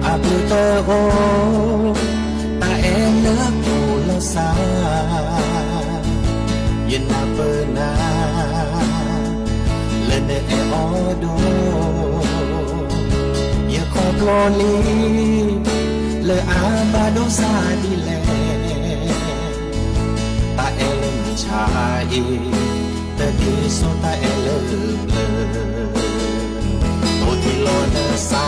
ဘိ အီလၢတဂ့ၤ, ကွၢ်အံၤနမဲာ်ထံ အဘျုးတအိၣ်, တၢ်အဲၣ်လၢပူၤလီၤစၢ်, ယနၢ်ပၢၢ်နၤ လၢနအဲၣ်အီၤဒိၣ်, ယခီဖျိလံ လၢအဘၣ်ဒိဆါဒ်လဲၣ်, တၢ်အဲၣ်လၢမုၢ်ဆါ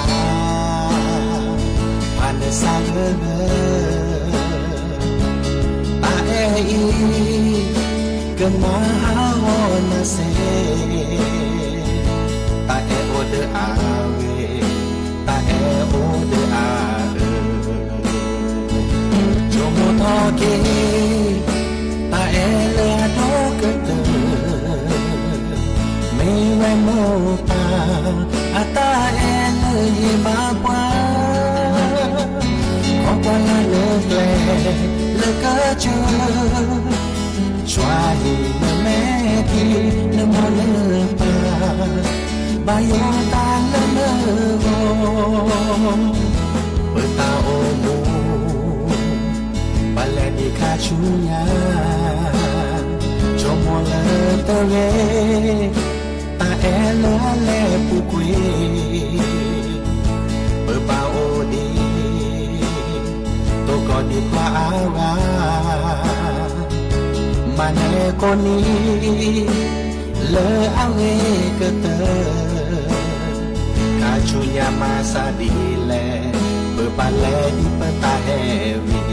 အံၤ တဒ်သိးတၢ်အဲၣ်လၢပျၢၤ, အိၣ်ထံလီၤနစၢ် ဖးနစၢ်ဂၢၢ်ဂၢၢ်, တၢ်အဲၣ်အံၤ ကမၤဟးဂီၤနၤစ့ၢ်, တၢ်အဲၣ်အိၣ်ဒီးအဝဲ, တၢ်အဲၣ်အိၣ်ဒီးအအၢ ဆိကမိၣ်ထီၣ်က့ၤ တၢ်အဲၣ်လၢအဒီကတၢၢ်, မ့ၢ်ဝဲမိၢ်ပၢ် အတၢ်အဲၣ်လၢယဘၣ်ပှၤ, ခီကွၢ်လၢနကျဲလၢကစၢၢ် ကွၢ်အံၤနမဲာ်ထံ နမိၢ်နပၢ် ဘၣ်ယိၣ်တၢ်လၢနဂီၢ်, ပတၢ်အိၣ်မူ ပလဲၤဒံးခါဆူညါ, ဆိကမိၣ်လၢတဂ့ၤ, တၢ်အဲၣ်လၢအလဲၤပူၤကွံာ်, ပဘၣ်အိၣ်ဒံး တိၢ်ကီၢ်ဒံးပှၤအါဂၤ, မၤနၢၤကိးနံၤ လၢအဂ့ၤကတၢၢ်, ခါဆူညါမၤစၢ်ဒ်လဲၣ်, ပဘၣ်လဲၤဒံးပတၢ်ဟဲဝံၤ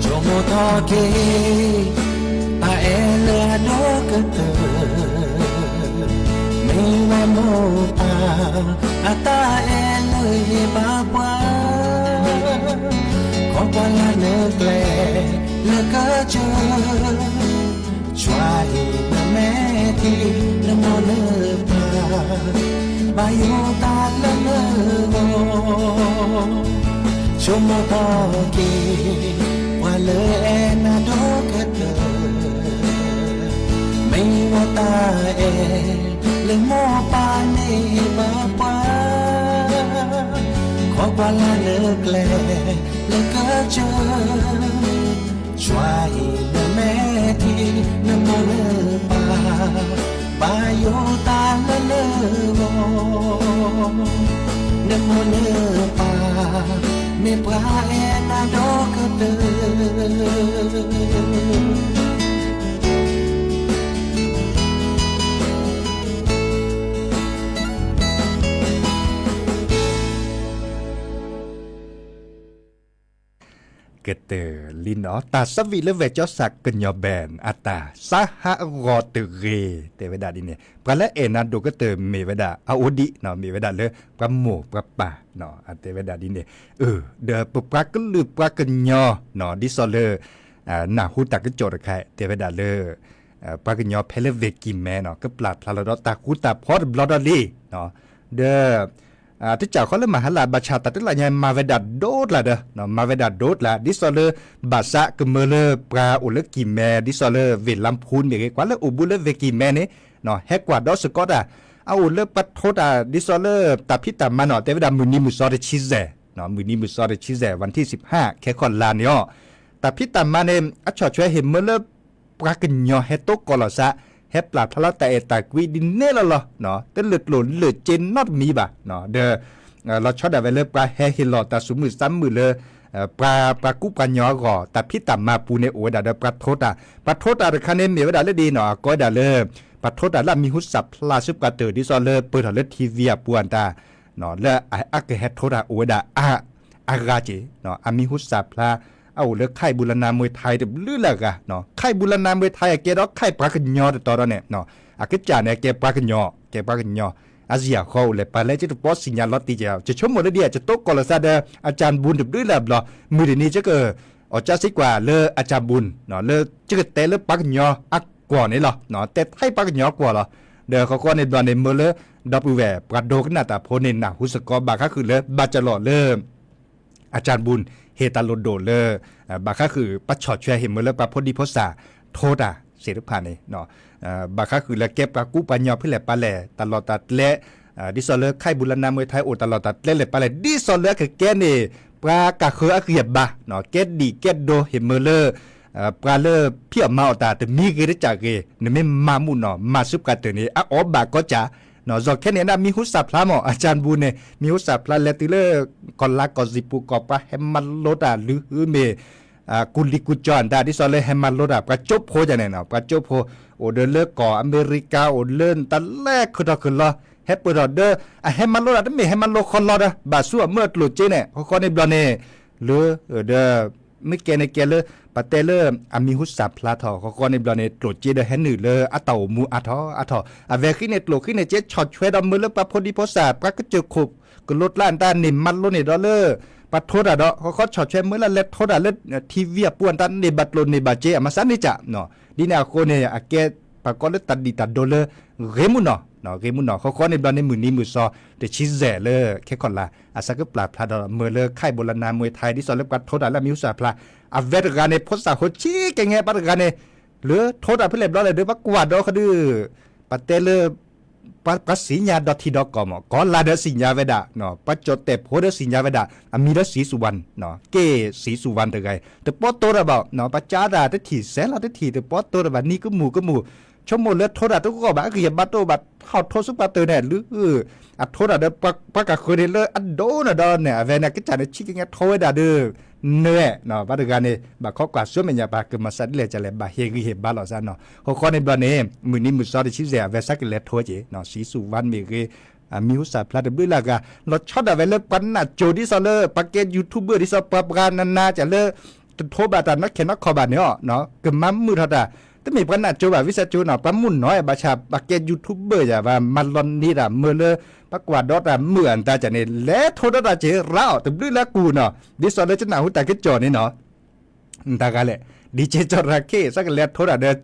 ဆိကမိၣ်ထီၣ်က့ၤ တၢ်အဲၣ်လၢအဒီကတၢၢ်, မ့ၢ်ဝဲမိၢ်ပၢ် အတၢ်အဲၣ်လၢယဘၣ်ပှၤ, ခီကွၢ်လၢနကျဲလၢကစၢၢ် ကွၢ်အံၤနမဲာ်ထံ နမိၢ်နပၢ် ဘၣ်ယိၣ်တၢ်လၢနဂီၢ်, ဆိကမိၣ်ထီၣ်က့ၤ ပှၤလၢအဲၣ်နၤဒီကတၢၢ်, မ့ၢ်ဝဲတၢ်အဲၣ်လၢမိၢ်ပၢ်န့ၣ်ဘၣ်ပှၤ, ခီကွၢ်လၢနကျဲလၢကစၢၢ် ကွၢ်အံၤနမဲာ်ထံ နမိၢ်နပၢ် ဘၣ်ယိၣ်တၢ်လၢနဂီၢ်, နမိၢ်နပၢ် မ့ၢ်ပှၤအဲၣ်နၤဒီကတၢၢ်. ကတၢၢ်လံနီၤ တၢ်ဆၢဝံၤလၢ ဝဲၢ်ကၠီဆၣ်ကညီၤဘဲၣ် အတၢ်ဆါဟးအဂီၢ်တဂ့ၤ တဲဝဲဒၣ်ဒ်န့ၣ် ပှၤလၢအဲၣ်နၤဒိၣ်ကတၢၢ်မ့ၢ်ဝဲဒၣ် အအိၣ်ဒံးနီၤ မ့ၢ်ဝဲဒၣ်လၢ ပှၤမိၢ်ပှၤပၢ်နီၤ အတဲဝဲဒၣ်ဒ်န့ၣ် အၢ ဒီးပပှၤကလုာ်ပှၤကညီနီၤ ဒ်သိးလၢ နၢ်ဟူတၢ်ကစီၣ်တခါ တဲဝဲဒၣ်လၢ ပှၤကညီဖဲလၢ ဝ့ၢ်ကံၢ်မဲနီၤ ကပျၢ်ဖျါလီၤဒီးတၢ်ဃူတၢ်ဖိးတဘျီဒီးလံ ဒီး တစၢ်ဃီလၢမၤဟါလၢ် ဘၣ်ဆၣ်တၢ်တလၢညါမၤဝဲဒၣ်ဒိၣ်ကျါဒီး မၤဝဲဒၣ်ဒိၣ်ကျါ ဒ်သိးလၢ ဘၣ်ဆၣ်ကမၢလၢပှၤအိၣ်လၢကံၢ်မဲ ဒ်သိးလၢ ဝ့ၢ်လါဖူမ့ၢ်ဂ့ၤ ပှၤလၢအိၣ်ဘူးလၢဝ့ၢ်ကံၢ်မဲန့ၣ် ဟဲကွၢ်ဒီးစ့ၢ်ကီးတၢ် အအိၣ်လၢပှၤထိတၢ် ဒ်သိးလၢ တၢ်ဖံးတၢ်မၤနီၤ တဲဝဲဒၣ်မုၢ်နံၤမုၢ်သီတဆံယဲၢ် မုၢ်နံၤမုၢ်သီတဆံယဲၢ် ဝၣ်ထံၣ်စံးဖး ခဲခီၣ်လါန့ၣ်အီၤ တၢ်ဖံးတၢ်မၤန့ၣ် အဆီၣ်ထွဲဟ့ၣ်မၢလၢ ပှၤကညီဟဲတိကိးလီၤသး ဟဲပျၢ်ဖျါလီၤတၢ်အဲၣ်တၢ်ကွံဒ်န့ၣ်လီၤလီၤ တလၢာ်ကျိၣ်လၢာ်စ့နီတမံၤဘၣ် ဒီး လီၤဆီဒၣ်ဝဲလၢပှၤဟဲဟ့ၣ်လီၤတၢ်သူၣ်မုာ်သးမုာ်လၢ ပှၤ ပှၤကူပှၤညီအဂီၢ် တၢ်ဖံးတၢ်မၤပူၤန့ၣ် အိၣ်ဝဲဒၣ်ဒီးပှၤထိတၢ် ပှၤထိတၢ်တခါန့ၣ် မ့ၢ်ဝဲဒၣ်လၢဒ်နီၤ အကိးဝဲဒၣ်လၢ ပှၤထိတၢ်လၢအမံၤဟူသၣ်ဖျါဆူပှၤတၢၢ် ဒ်သိးလၢပၢၢ်ထီၣ်လၢ ထံဝံၤ အပူၤအတၢ် လၢအကဟဲထိတၢ်အိၣ်ဝဲဒၣ် အါဂၤက့ၢ် အမံၤဟူသၣ်ဖျါ အအိၣ်လၢ ခဲၣ်ဘူၣ်လနၢ်မွဲထါ တဘျုးလၢအဂၤ ခဲၣ်ဘူၣ်လနၢ်မွဲထါ အကဲဒီးခဲၣ်ပှၤကညီတတီၤဒီးန့ၣ် အကစၢ်န့ၣ် ကဲပှၤကညီ ကဲပှၤကညီ အစံၣ်အဃီအိၣ်လဲၣ် ပှၤလၢကတပိးသ့ၣ်ညါလီၤတံၢ်ကဲ ယဆိကမိၣ်လၢဒ် ယတိကိးလီၤသးဒီး အကၠၢ်ဘူၣ်တဘျုးလၢအဘျီ မုၢ်တနံၤ ယက အီၣ်ကၠၢစံကွၢ်လၢအကၠၢ်ဘူၣ် လၢယကတဲလၢပှၤကညီအကွီၢ်န့ၣ်လီၤ တဲထဲပှၤကညီအကွီၢ်လီၤ ဒီးဃီဃီန့ၣ်ဘျီန့ၣ် မၢလၢ ဒီပုၢ်ဝဲၢ် ပှၤဒိကနၣ်တၢ်ဖိန့ၣ် နၢ်ဟူစ့ၢ်ကီး ဘၣ်ဃးဃုာ်လၢ ဘၣ်ကလီၢ်လၢ အကၠၢ်ဘူၣ် ဟ့ၣ်တၢ်လိၣ်ဒိၣ်လၢ ဘၣ်ဃးဃုာ် ပှၤဆီၣ်ထွဲဟ့ၣ်မၢလၢပှၤဖိဒံဖိသၣ် ထိတၢ်သ့ၣ်တဖၣ်န့ၣ် ဘၣ်ဃးဃုာ်လၢကဲပှၤကူပှၤညီဖဲလဲၣ်ပာ်လဲၣ် တၢ်လီၢ်တၢ်ကျဲ ဒ်သိးလၢ ခဲၣ်ဘူၣ်လနၢ်မွဲထါ အိၣ်တၢ်လီၢ်တၢ်ကျဲလဲၣ်ပာ်လဲၣ် ဒ်သိးလၢအကကဲန့ၣ် ပှၤကၢ်ဃၢအဂံၢ်အဘါ ကဲဒံၣ်ကဲဒိဟ့ၣ်မၢလၢ ပှၤလၢဖံးအီၣ်မၤအီၣ်တၢ်တမံၤဂ့ၤတစၢ်ဂ့ၤ နမ့ၢ်မၤမူးနီၢ် မၤဆူပှၤတၢၢ်န့ၣ် အအီၣ်ဘၣ်ကီးစၢ် ယီၤခဲန့ၣ် နမံၤဟူသၣ်ဖျါမး အကၠၢ်ဘူၣ်န့ၣ် မံၤဟူသၣ်ဖျါလဲၤတုၤလၢ ကီၢ်လါကီၢ်စံၣ်ပူၤ ကီၢ်ပှၤဟဲမၤလိတၢ်လုၢ်ဟုမ့ၢ် ကူလံၤကူကၠီအတၢ် ဒ်သိးလၢဟဲမၤလိတၢ် ပှၤကၠိဖိကန့ၣ် ပှၤကၠိဖိ အိၣ်ဒီးလၢကီၢ်အမဲရကၤ အိၣ်လၢတၢ်လဲၤခုၣ်ထီၣ်ခုၣ်လီၤ ဟဲပၢၢ်ထီၣ်ဒီး အဟဲမၤလိတၢ်တမ့ၢ်ဟဲမၤလိဃီလီၤဒီး ဘၣ်ဆူအမၢအကျိၣ်စ့န့ၣ် ဃီဃီန့ၣ်ဘျီန့ၣ် လၢ ဒီး မ့ၢ်ကဲန့ၣ်ကဲလၢ ပတဲလၢ အမံၤဟူသၣ်ဖျါထီၣ် ဃီဃီန့ၣ်ဘျီန့ၣ် ကျိၣ်စ့ဒီးဟဲနုာ်လၢအတၢ်အိၣ်မူအါထီၣ်အါထီၣ် အဝဲဃ့န့ၣ်ကျိၣ်ဃ့န့ၣ်စ့ ဆီၣ်ထွဲဒီးမၢလၢပှၤဖိဒံဖိသၣ် ပှၤကစၢၢ်ခိၣ်ကလိကျါအတၢ်န့ၣ် မၤလိန့ၢ်ဒီးလၢ ပှၤထိတၢ်ဒီး ဃီဃီဆီၣ်ထွဲမၢလၢလဲၤထိတၢ်လၢ ထံဝံၤအပူၤအတၢ်န့ၣ် ဘၣ်ကျိၣ်န့ၢ်ဘၣ်စ့ အမၤစၢ်န့ၢ်စၢ် ဒ်န့ၣ်အဃိန့ၣ် အကဲ ပှၤကိးလၢတၢ်ဒံၣ်တၢ်ဒိလၢ ဂ့ၤမူနီၢ် ဂ့ၤမူနီၢ် ဃီဃီန့ၣ်ဘျီန့ၣ် မုၢ်နံၤမုၢ်သီ တဆံယဲၢ်လၢ ခဲခီၣ်လါ အစးကပျၢ်ဖျါဒီးမၢလၢ ခဲၣ်ဘူၣ်လနၢ်မွဲထါ ဒ်သိးလၢပှၤထိတၢ်လၢအမံၤဟူသၣ်ဖျါ အဝဲတဂၤန့ၣ် ဖိသၣ်ဃိဆံကဲငဲ ပှၤတဂၤန့ၣ် လၢထိတၢ်ဖဲလဲၣ်ဘျီလဲၣ်ဒီး ပှၤကွၢ်ဒီးဃဒု ပတဲလၢ ပှၤစံၣ်ညါဒီထံဒီကီၢ်မး ကီၢ်လါဒီးစံၣ်ညါဝဲဒၣ် ပှၤကၠီၣ်တဲၣ်ဖိဒီးစံၣ်ညါဝဲဒၣ် အမံၤဒီး စံစူဝၣ် က့ၣ်စံစူဝၣ်တဂၤအံၤ တပီတိၢ်ဒီးဘၣ် ပှၤကၠါတၢ်တထံၣ် စဲးလီၤတထံၣ် တပီတိၢ်ဒီးဘၣ် နံၤကမူၣ်ကမူၣ် ဆိကမိၣ်လၢထိတၢ်တဂီၢ်ဘၣ် အဂံၢ်အဘါတအိၣ်ဘၣ် ဟးထိဆူပှၤတၢၢ်န့ၣ် လၢ အထိတၢ်ဒီး ပှၤကၢ်ဃၢၤန့ၣ်လၢအဒိၣ်န့ၣ်ဒီးန့ၣ် အဝဲန့ၣ် ကစၢ်န့ၣ် ဆံးကညါထိဝဲဒၣ်ဒီး နၢၤ ဘၣ်တဂၤန့ၣ် ဘၣ်ခီကွၢ်ဆူမဲာ်ညါ ပှၤကမၤစၢ်ဒ်လဲၣ်ကလဲၣ် ဘၣ်ဟ့ၣ်ဂံၢ်ဟ့ၣ်ဘါလိာ်သးနီၤ ဃီဃီန့ၣ်ဘျီန့ၣ် မုၢ်နံၤမုၢ်သီတဆံယဲၢ် အဝဲစးကလဲၤထိက့ၤ စံစူဝၣ်မ့ၢ်ဂ့ၤ အမံၤဟူသၣ်ဖျါတဘျုးလၢအဂၤ လီၤဆီဒၣ်ဝဲလၢပှၤနၢ်ကၠိဒ်သိးလၢ ပှၤကဲ YouTuber ဒ်သိးပှၤပှၤနၤနၤ ကၢ်လၢ တထိဘၣ်တၢ်နီၢ်ခဲနီၢ်ခီဘၣ်န့ၣ်အီၤ ကမၤမုာ်ထီၣ်တၢ် တမ့ၢ်ပှၤနၢ်ကၠိဘၣ် ဝံသးစူၤနီၤ ပှၤမုၢ်နီၢ်ဘၣ်ဆၣ် ပှၤကဲ YouTuber ယၤ ပှၤမၤလီၤန့ၢ်တၢ်မၢလၢ ပှၤကွၢ်ဒီးတၢ်မုာ်အတၢ်ကၢ်န့ၣ် လဲၤထိဒီးတၢ်စ့ရၤအီၤ တဘျုးလၢအကူၣ်နီၤ ဒ်သိးလၢကနၢ်ဟူတၢ်ကစီၣ်န့ၣ်နီၤ တၢ်ဂၤလဲၣ် DJ ကၠီရၤခ့ စးကလဲၤထိဒၣ်ဒီး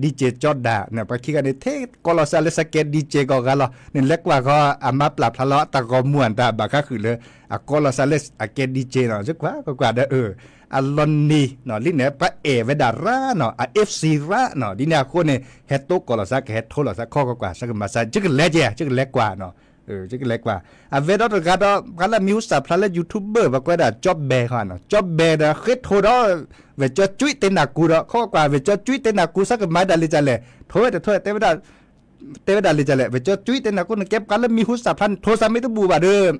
DJ ကၠီဒၣ် ပှၤခံဂၤန့ၣ် ထဲကိးလီၤသးလၢစးကဲ DJ ကိးဂၤလီၤ နလဲၤကွၢ်ဃီ အမါပျၢ်ဖျါလီၤ အတၢ်ဂီၤမူအတၢ်ဘၣ်ဃးဃုာ်လၢ အကိးလီၤသးလၢအကဲ DJ နီၤ ကွၢ်ကွၢ်ဒီး အလီၤနံၤ လံန့ၣ် ပှၤအဲၣ်ဝဲဒၣ်ရၤနီၤ အ FC ရၤနီၤ ဒ်န့ၣ်အဃိန့ၣ် ဟဲတိကိးလီၤသး ကဟဲထိလီၤသး ခီကွၢ်ကွၢ် စးကမၤစၢ် ယကလဲၤကဲ ယကလဲၤကွၢ်နီၤ ယကလဲၤကွၢ် အဝဲဒီးတဂၤဒီး ပှၤလၢမံၤဟူသၣ်ဖျါလၢ YouTuber ပှၤကွဲးဒၣ် ကၠီဘဲဃီနီၤ ကၠီဘဲဒီး ဃ့ထိဒီး ဝဲၢ်ကၠီကွံတဲနၢ်ကူဒီး ခီကွၢ်ကွၢ် ဝဲၢ်ကၠီကွံတဲနၢ်ကူ စးကမၤဒၣ်လံကလဲၣ် ထိဝဲတထိ တဲဝဲဒၣ်လံကလဲၣ် ဝဲၢ်ကၠီကွံတဲနၢ်ကူ နကဲပှၤလၢမံၤဟူသၣ်ဖျါ နထိစးမ့ၢ်တဘူၣ်ဘၣ်ဒီး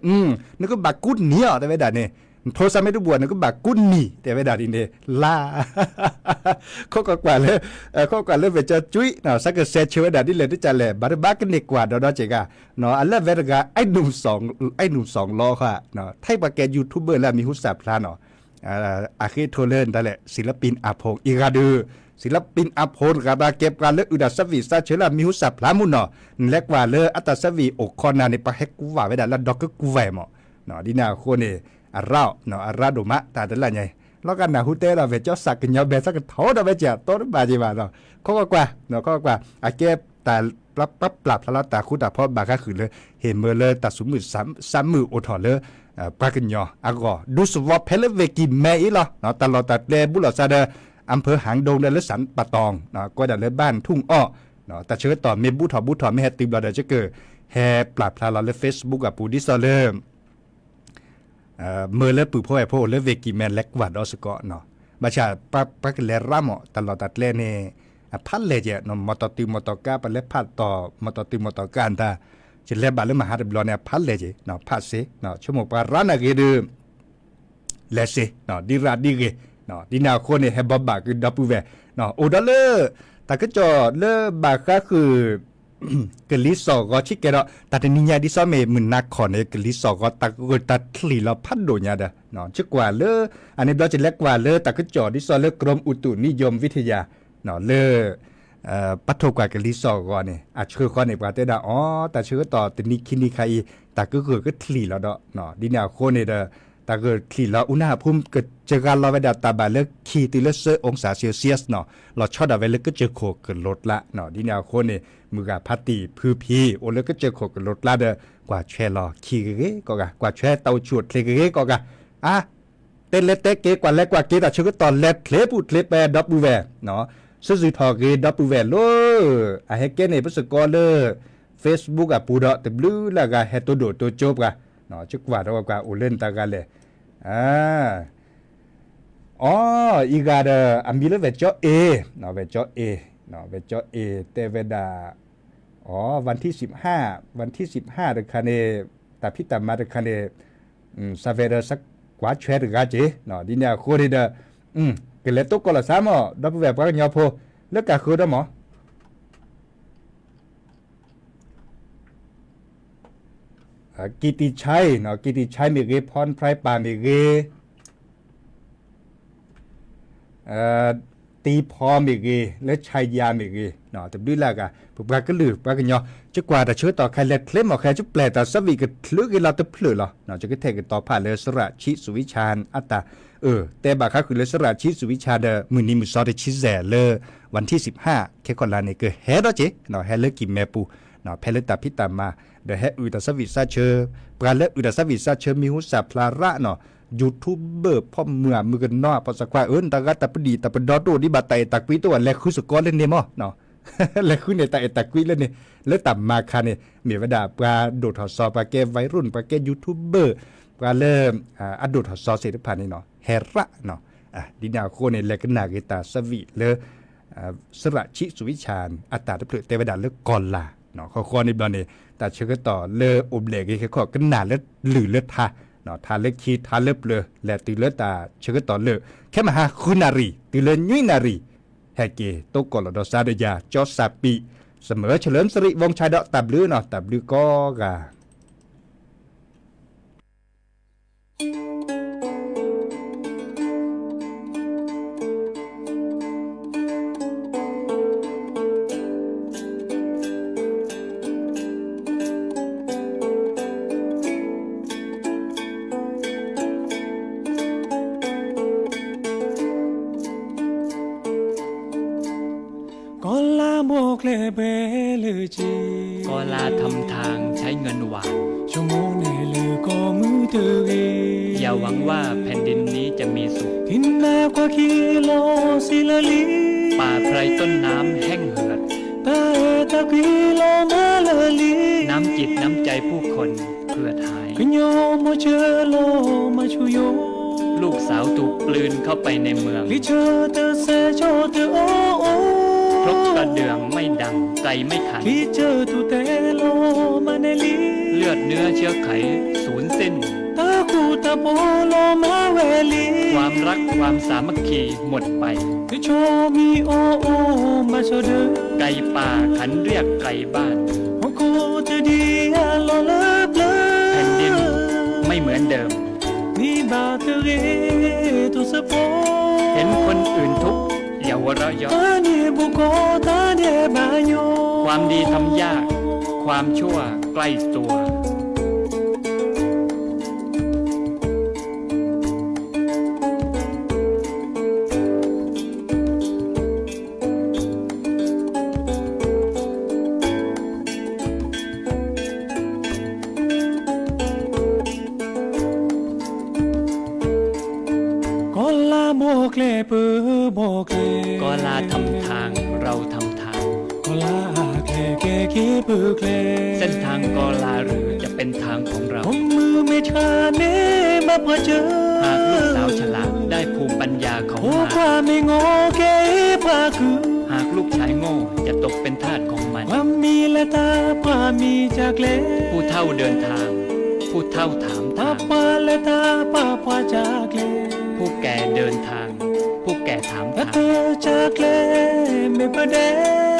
နကဘၣ်ကူနံၤအီၤ တဲဝဲဒၣ်န့ၣ် နထိစးမ့ၢ်တဘူၣ်ဘၣ် နကဘၣ်ကူနံၤ တဲဝဲဒၣ်ဒ်န့ၣ် လါ ခီကွၢ်ကွၢ်လၢ ခီကွၢ်ကွၢ်လၢ ဝဲၢ်ကၠီကွံနီၤ စးကဆဲးဆၢဝဲဒၣ်ဒ်လဲၣ်ဒ်လဲၣ် ဘၣ်တဘၣ်ကန့ၢ်ကွၢ်ဒီးဒီးက့ၤဂၤ အလၢဝဲတဂၤ အဲၣ်နုၣ်စီၣ်လီခီ ထဲပှၤကဲ YouTuber လၢအမံၤဟူသၣ်ဖျါနီၤ အဃ့ၢ်ထိလၢဒ်လဲၣ် စံလပံၣ်အဖိအံၤဂၤဒုး, စံလပံၣ်အဖိတဂၤဘၣ်ကဲပှၤလၢအုၣ်တၢ်ဆၢဝံၣ်ဆၢဆၢလၢအမံၤဟူစၢ်ဖျါမုၢ်နီၤ, နလဲၤကွၢ်လၢအတၢ်ဆၢဝံၣ်အိၣ်ခိးနၤန့ၣ် ပှၤဟဲကွၢ်ဝဲဒၣ်လၢဒီကကွဲၢ်မး, ဒ်န့ၣ်အဃိန့ၣ် အရၣ်, အရၣ်ဒိၣ်မး တၢ်တလၢညါအံၤ, လီၤဂာ်နၢ်ဟူတဲဒီး ဝဲကၠီစးကညီဘဲသၣ်ကထီဒီးဝဲကဲ အတီတဘၣ်ကဲဘၣ်ဒီး, ခီကွၢ်ကွၢ်, ခီကွၢ်ကွၢ်, အကဲတၢ် ပပျၢ်ဖျါလီၤတၢ်ဃူတၢ်ဖိးဘၣ်ဃးဃုာ်လၢ ဟ့ၣ်မၢလၢတၢ်သူၣ်မုာ်သးမုာ်အိၣ်ထီၣ်လၢ ပှၤကညီအဂီၢ် ဒူသဝီဖဲလၢဝ့ၢ်ကံၢ်မဲအံၤလီၤ. တၢ်လီၢ်တၢ်ကျဲဘူးလိာ်သးဒီး အၣ်ဖၢၣ်ဟၣ်ဒိၣ်ဒီးလၢစၣ်ပတီၢ် ကဲဒၣ်လၢဘၣ်ထူၣ်အီၣ်, တၢ်ဆၢကတီၢ်မ့ၢ်ဘူးထီၣ်ဘူးထီၣ်မ့ၢ်ဟဲတုၤဘျီဒီး ကက ဟဲပျၢ်ဖျါလီၤလၢ Facebook အပူၤ ဒ်သိးလၢ မၢလၢပုၢ်ဖိဝဲၢ်ဖိအိၣ်လၢဝ့ၢ်ကံၢ်မဲလဲၤကွၢ်ဒီးစ့ၢ်ကီးနီၤ, ဘၣ်ဆၣ် ပှၤကလဲၤရါမး တၢ်လီၢ်တၢ်ကျဲန့ၣ် အဖးလဲၢ်ကဲ, မီၢ်တီၢ်တုၤမီၢ်တီၢ်ကါ ပလဲၤဖးတီၢ် မီၢ်တီၢ်တုၤမီၢ်တီၢ်ကါတၢ်, ယလဲၤဘၣ်လၢမဟါတဘျီန့ၣ် အဖးလဲၢ်ကဲ, ဖးစ့, ဆိကမိၣ်ပှၤရါနာ်ဂ့ၤဒီး လဲၤစ့, ဒ်ရၣ်ဒ်ဂ့ၤ, ဒ်န့ၣ်အဃိန့ၣ် ဟဲဘိးဘၣ်ကဒီပုၢ်ဝဲၢ်, အိၣ်ဒီးလၢ တၢ်ကစီၣ်လၢဘၣ်ဃးဃုာ် ကလံၤစိးဂီၤဆံးကဲဒီး တၢ်တနံၤညါဒ်သိးမ့ၢ်မုၢ်နၤခီၣ်န့ၣ် ကလံၤစိးဂီၤတၢ်ဂၢၢ်တၢ်ချံၣ်လီၤဖးဒိၣ်ညါဒီး, ကကွၢ်လၢ အန့ၣ်ဘျီကလဲၤကွၢ်လၢတၢ်ကစီၣ်ဒ်သိးလၢ กรมอุตุนิยมวิทยา လၢ ပာ်ထီၣ်ကွၢ်ကလံၤစိးဂီၤန့ၣ် အဆှၢဃီန့ၣ် ပှၤတဲဒၣ်အီၤ တၢ်ဆၢကတီၢ်တနံၤခံနံၤခါအံၤ တၢ်ကဂၢၢ်ကချံၣ်လီၤဒီး, ဒ်န့ၣ်အဃိန့ၣ်ဒီး တၢ်ဂၢၢ်ချံၣ်လီၤ อุณหภูมิ ကစှၤလီၤဝဲဒၣ်တၢ်ဘၣ်လၢခံတုၤလၢသၢ องศาเซลเซียส နီၤ, လီၤဆီဒၣ်ဝဲလၢကစၢၢ်ခိၣ်ကလိၤကျါ, ဒ်န့ၣ်အဃိန့ၣ် မုၢ်ဂၤဖးတံၢ်ဖုဖံ အိၣ်လၢကစၢၢ်ခိၣ်ကလိၤကျါဒီး ကွၢ်ထွဲလီၤခံဂ့ၤဂ့ၤကိးဂၤ ကွၢ်ထွဲတၢ်အိၣ်ဆူၣ်အိၣ်ချ့ဂ့ၤဂ့ၤကိးဂၤ, အါ တဲလဲၤတဲက့ၤ ကွၢ်လဲၤကွၢ်က့ၤ တၢ်ဆၢကတီၢ်လဲၤချ့ပူၤချ့ပဲဒီပုၢ်ဝဲၢ်, ဆူၣ်စုၣ်ထီၣ်ဂ့ၤဒီပုၢ်ဝဲၢ်လီၤ, အဟဲကဲန့ၣ် ပစ့ၢ်ကီးလၢ Facebook အပူၤဒီး တဘျုးလၢ်ဂၤဟဲတိၢ်ဒိၣ်တိၢ်ကၠိပှၤ, ကကွၢ်ဒီးကွၢ်အိၣ်လၢနတၢ်ဂၤလဲၣ်, အီ အံၤဂၤဒီး အမံၤလၢဝဲၢ်ကၠီအ့, ဝဲၢ်ကၠီအ့, ဝဲၢ်ကၠီအ့ တဲဝဲဒၣ်, အီ วันที่สิบห้า, วันที่สิบห้า တခါန့ၣ် တၢ်ဖံးတၢ်မၤတခါန့ၣ် စးဝဲဒီးစကွၢ်ဆွဲတဂၤက့ၤ, ဒ်န့ၣ်အဃိန့ၣ်ဒီး ကလဲၤတိၢ်ကီၢ်လီၤစၢ်မး ဒီပုၢ်ဝဲၢ်ပှၤကညီဖိ လၢကးဃုာ်ဒီးမး ကံၢ်တံၢ်ဆဲ, ကံၢ်တံၢ်ဆဲမ့ၢ်ဂ့ၤ ဖီၣ်ဖရၢၣ်ပၢ်မ့ၢ်ဂ့ၤ တံၤဖီမ့ၢ်ဂ့ၤ လၢဆဲယါမ့ၢ်ဂ့ၤ, တဘျုးလၢ်ဂၤ ပပှၤကလုာ်ပှၤကညီ ကကွၢ်တၢ်ဆၢကတီၢ်ခဲလၢာ်ချ့မး ခဲကပျဲၢ်တၢ်ဆၢဝံၣ်ကချုးဂ့ၤလီၤတဖျၢၣ်လီၤ, ကကထဲၣ်ကတီၤဖးလၢစရၣ်ဆံးစူၤဝံဆၣ်အတၢ်အၢၣ် တဲဘၣ်ဃးဃုာ်လၢစရၣ်ဆံးစူၤဝံဆၣ်ဒီး မုၢ်နံၤမုၢ်စီတဆံစဲၣ်လၢ วันที่สิบห้า ခဲခီၣ်လါန့ၣ် ကဟဲဒီးက့ၤ ဟဲလၢကံၢ်မဲပူၤ ဖဲလၢတၢ်ဖံးတၢ်မၤ ဒီးဟဲအုၣ်တၢ်ဆၢဝံၣ်ဆၢဆၢ ပှၤလၢအုၣ်တၢ်ဆၢဝံၣ်ဆၢဆၢမံၤဟူစၢ်ဖျါရၣ်နီၤ YouTuber ဖီၣ်မုၢ်အမုၢ်ကနီၤ ဖီၣ်စခွါဧၢ နတၢ်ဂၤတၢ်ပဒံၣ်တၢ်ပဒီတအိၣ်ဒံးဘၣ် တၢ်အဲၣ်တၢ်ကွံတအိၣ် လဲၤဃုစ့ၢ်ကီးလၢန့ၣ်မး လဲၤဃုန့ၣ် တၢ်အဲၣ်တၢ်ကွံလၢန့ၣ် လၢတၢ်မၤခါန့ၣ် မ့ၢ်ဝဲဒၣ်ပှၤဒိၣ်ထီၣ်စီၤ ပှၤကဲ วัยรุ่น ပှၤကဲ YouTuber ပှၤလၢ အဒိၣ်ထီၣ်စီသ့ၣ်တဖၣ်န့ၣ်နီၤ ဟဲရၣ်နီၤ ဒ်န့ၣ်အဃိန့ၣ် လဲၤကနၣ်ဂ့ၤတၢ်ဆၢဝံၣ်လၢ စရၣ်ဆံးစူၤဝံဆၣ် အတၢ်တဖျၢၣ်တဲဝဲဒၣ်လၢကီၢ်လၢ် ဃီဃီန့ၣ်ဘျီန့ၣ် တၢ်ဆၢကတီၢ်လၢအိၣ်ဘျဲၣ်ဂ့ၤခဲခီၣ် ကနၣ်လၢလုၢ်လၢထါ ထါလၢခံထါလၢပျၢၤ လဲၤတုၤလၢတၢ်ဆၢကတီၢ်လၢ ခဲမဟါဃုနၣ်ရံၣ် တုၤလၢနွံနၣ်ရံၣ် ဟဲက့ၤတိၢ်ကီၢ်လီၤဒီးစါဒီးယၤ ကၠီစၢ်ပံး စမၢၢ် เฉลิมสิริวงศ์ชัย ဒီးတၢ်ဘျုးနီၤ တၢ်ဘျုးကိးဂၤ ကီၢ်လါဘိၣ်ကျဲးဘဲလၢက့ ကီၢ်လါ ทำทางใช้เงินหวาน ဆိကမိၣ်န့ၣ်လၢကီၢ်မုၢ်တဂ့ၤ อย่าหวังว่าแผ่นดินนี้จะมีสุข ထံနါကွၢ်ခံလီၤစံလၢလံ ป่าไพรต้นน้ำแห้งเหือด တၢ်အဲၣ်တၢ်ကွံလီၤမၢလၢလံ น้ำจิตน้ำใจผู้คนเหือดหาย ကညီမိၢ်စၢၤလီၤမၤဆူၣ်ယိာ် ลูกสาวถูกกลืนเข้าไปในเมือง ချံဆၢတစဲးဆီၣ်တအိၣ်အိၣ် ครกกระเดื่องไม่ดัง ไกลไม่ทัน ချံဆၢတူၢ်တဲလီၤမၤနဲၣ်လံ เลือดเนื้อเชื้อไขสูญสิ้น တၢ်ဃူတၢ်ဖိးလီၤမၤဝဲလံ ความรักความสามัคคีหมดไป တဆီမံၤအိၣ်အိၣ် မၤဆီၣ်ဒၢး ไก่ป่าขันเรียกไกลบ้าน ဟီၣ်ခိၣ်တဒံးအလီၢ်လၢပျၢၤ แผ่นดินไม่เหมือนเดิม မ့ၢ်ဘၣ်တဂ့ၤ တိစဖိ เห็นคนอื่นทุกข์ อย่าหัวเราะเยาะ တၢ်န့ၣ်ဘူၣ်ကီၢ်တၢ်ဒဲးဘးညီ ความดีทำยาก ความชั่วใกล้ตัว ကီၢ်လါဘီၣ်ကျဲ ပဘီၣ်ကျဲ กอลาทำทาง เราทำทาง ကီၢ်လါအကျဲကဲက့ၤပကျဲ เส้นทางกอลาเรือจะเป็นทางของเรา မုၢ်မ့ၢ်ဆှးန့ၣ်ဘၣ်ပှၤစၢၤ หากลูกสาวฉลาดได้ภูมิปัญญาเขามา ဖိခွါမ့ၢ်ငီၢ်ကဲပှၤကုၢ် หากลูกชายโง่จะตกเป็นทาสของมัน ပှၤမံၤလဲၤတၢ် ပှၤမံၤစၢ်ကျဲ ผู้เฒ่าเดินทาง ผู้เฒ่าถามทาง ပှၤပှၢ်လဲၤတၢ် ပှၤပှၢ်စၢ်ကျဲ ผู้แก่เดินทาง ผู้แก่ถามทาง တၢ်တစၢ်ကျဲ မ့ၢ်ပဒဲ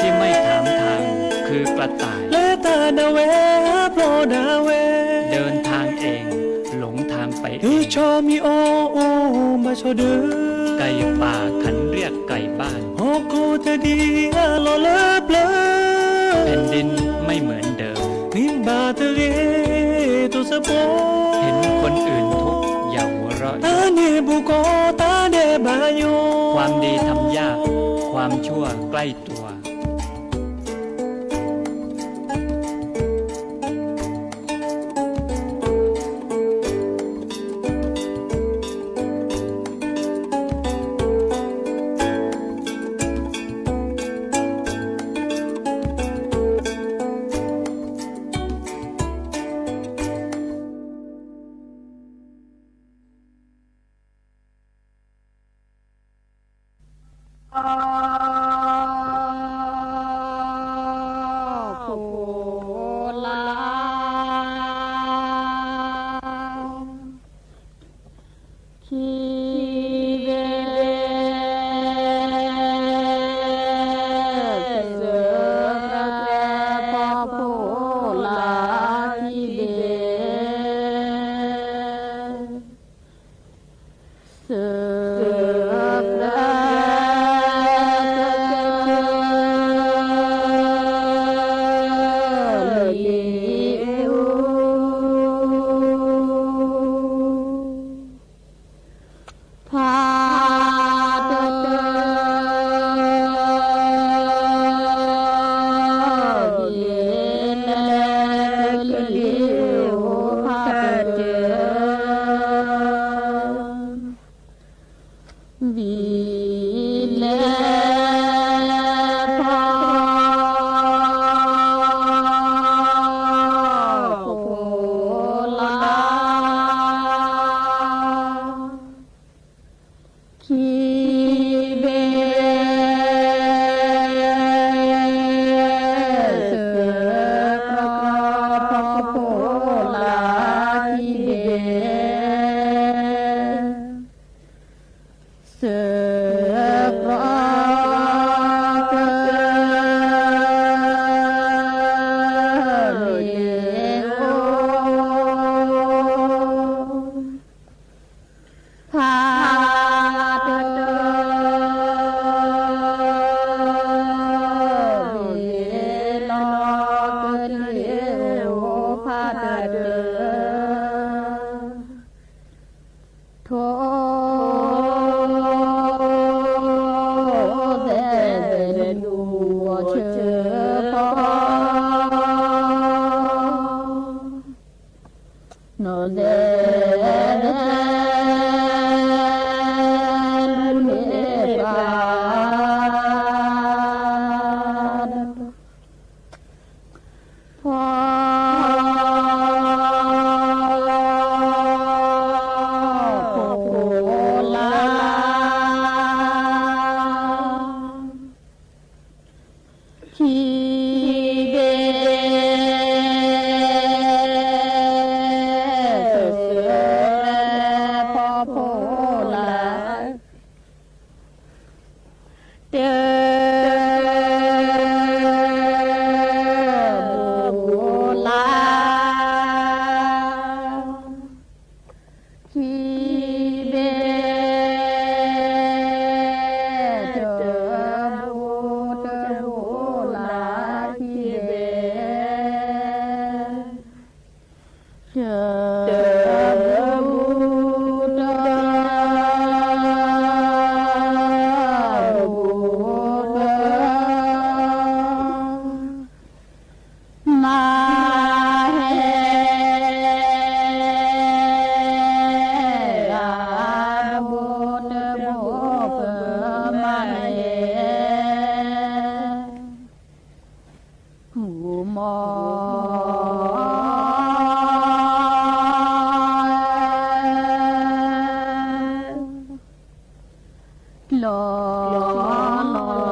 ที่ไม่ถามทาง คือกระต่าย လဲၤတၢ်ဒၣ်ဝဲ ဟးဖျိးဒၣ်ဝဲ เดินทางเอง หลงทางไปเอง ဒုးဆီမံၤအီၣ်အိၣ်ဘၣ်ဆီဒၢ ไก่ป่าขันเรียกไก่บ้าน ဟီၣ်ခိၣ်တဒံးအလီၢ်လၢပျၢၤ แผ่นดินไม่เหมือนเดิม မ့ၢ်ဘၣ်တဂ့ၤ တိစဖိ เห็นคนอื่นทุกข์ อย่าหัวเราะเยาะ တၢ်န့ၣ်ဘူၣ်ကီၢ်တၢ်ဒဲးဘးညီ ความดีทำยาก ความชั่วใกล้ตัว ဒီးလီၤလီၤန့ၣ် ညါဖိလၢဘၣ် နမၢကတြဲကၢ စးလဲၤလဲၤ ဖးဖီနမိၢ် နဘၣ်ကၠီစးလဲၤ ဖးဖီနၤ အိၣ်ကၠီ ဒီးလၢ အသီနၤအိၣ်ကၠီဒီးလၢ အသီလၢ ကၠၢကၠၢအိၣ် ခံဘ့ၣ် မုၢ်လၢ်လၢ်ကၠၢအိၣ်ခံဘ့ၣ် မုၢ်လၢ်လၢ်ပှၤ မ့ၢ်ဆီ ဖးလၢ်လၢ်န့ၣ် ပှၤမ့ၢ်ဆီဖး လၢ်လၢ်န့ၣ် သၢကီၢ်ကီၢ်ဖိ ခံလီၤ လၢလၢဒီးသၢကီၢ်ဖိ ခံလီၤ လၢလၢဒီး သၢကီၢ်ဖိမ့ၢ် လီၤ ဒုးကၠီသးခိၣ်မ့ၢ်လီၤ ဒုးကၠီ ဒုးကၠီ လၢမိၢ် ပျၢ်လီၤထီၣ်ဒံးကၠၢလၢမိၢ် ပျၢ်လီၤ က့ၤက့ၤကွၢ် က့ၤက့ၤ မိၢ်လီၤနီၢ် အ့ၣ်က့ၤကွၢ် က့ၤက့ၤ နီၢ်နီၢ်ဒီး ပှၤဂၤ အဲၣ်သု အဲၣ်သ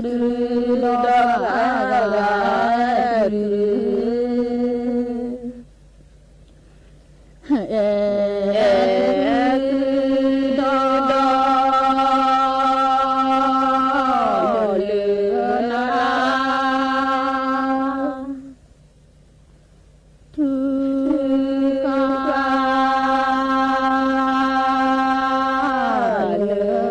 ုဒီး ပှၤဂၤအဲၣ်သု အဲၣ်သုဒီး လၢလၢနၤ ထုကဖၣ် လၢ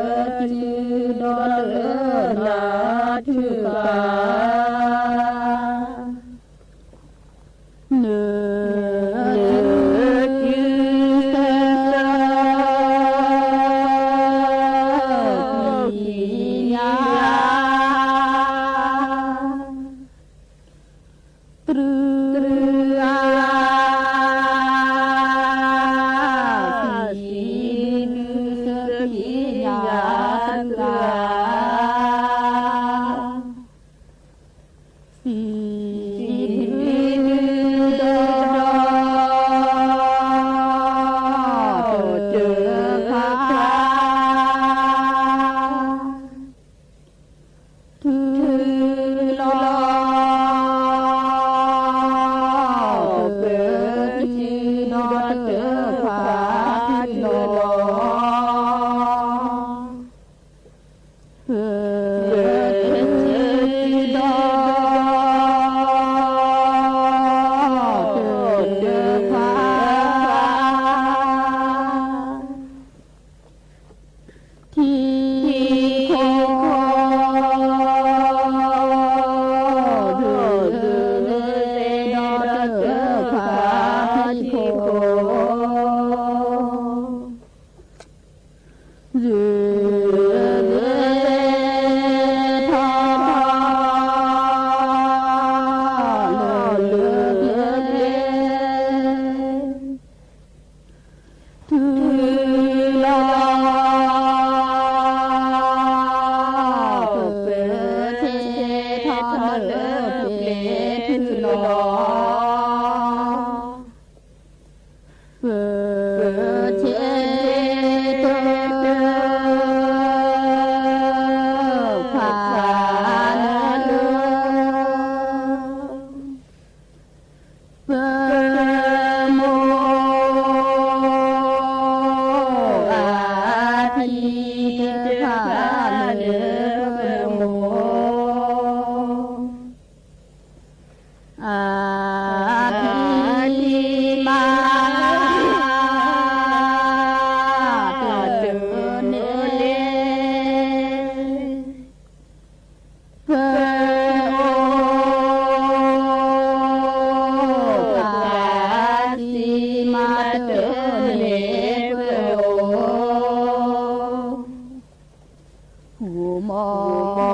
သုဒီးလၢနၤ ထုကဖၣ် နုၤ နုၤ တၢ်တဖၣ် ထုးလီၤ ပတၢ်တဖၣ်ထုးလီၤ ပတၢ်တဖၣ် ထံခိၣ် ဒီးတၢ်တဖၣ်ထံခိၣ် ထီၣ်ထီၣ်လၢလၢကျဲ ထုးလီၤ ပပၢဆ့ထီၣ်လၢပျ့ၤထုးလီၤ ပဆ့တၢ် ဖးလၢလၢ ပမိၢ် အထံတဖၣ်လၢပမိၢ် အထံမၤ တၢ်တန့ၣ် ပအိၣ် ပသးစံမၤတၢ်န့ၣ်ပအိၣ် ဃိမီ မ့ၢ် တၢ်ဒီးဘၣ်မ့ၢ်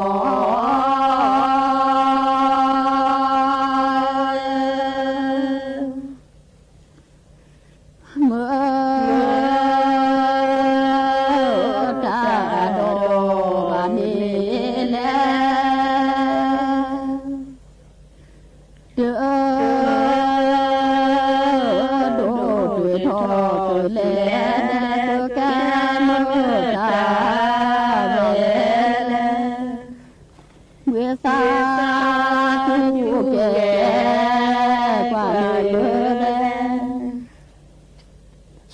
လဲၣ် တၢ်ဒိၣ်တုၤထီၣ်တုၤလဲၣ် တကဲမ့ၢ်တၢ်ဝဲလဲၣ် ဝံသးစူၤကဲ ကွၢ်လၢ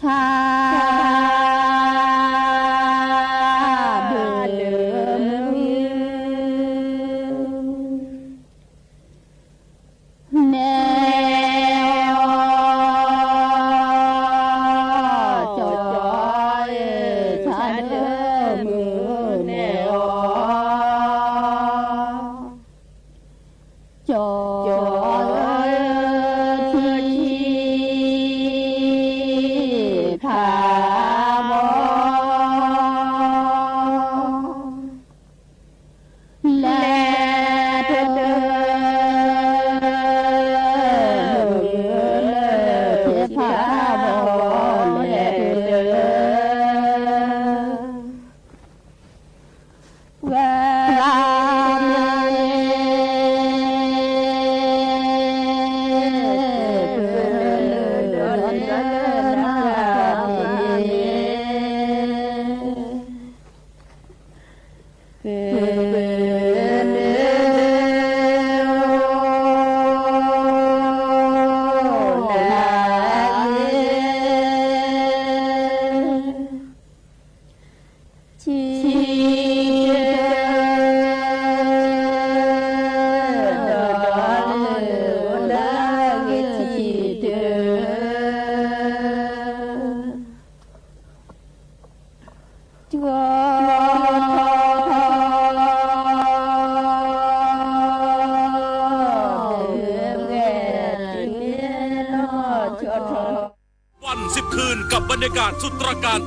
ဆါ ဘၣ်လၢ နဲအီၤ ကၠီကၠီ ဆါလၢမုၢ်နဲအီၤ ကၠီ ဆံးဆံး ဖးဘီ လဲၤတၢ် လဲၤတၢ် ဝဲ ဆံးတၢ် ဒီးလၢဂ့ၤဆံးတၢ် ကၠီ วันสิบคืนกับบรรยากาศสุดตระการ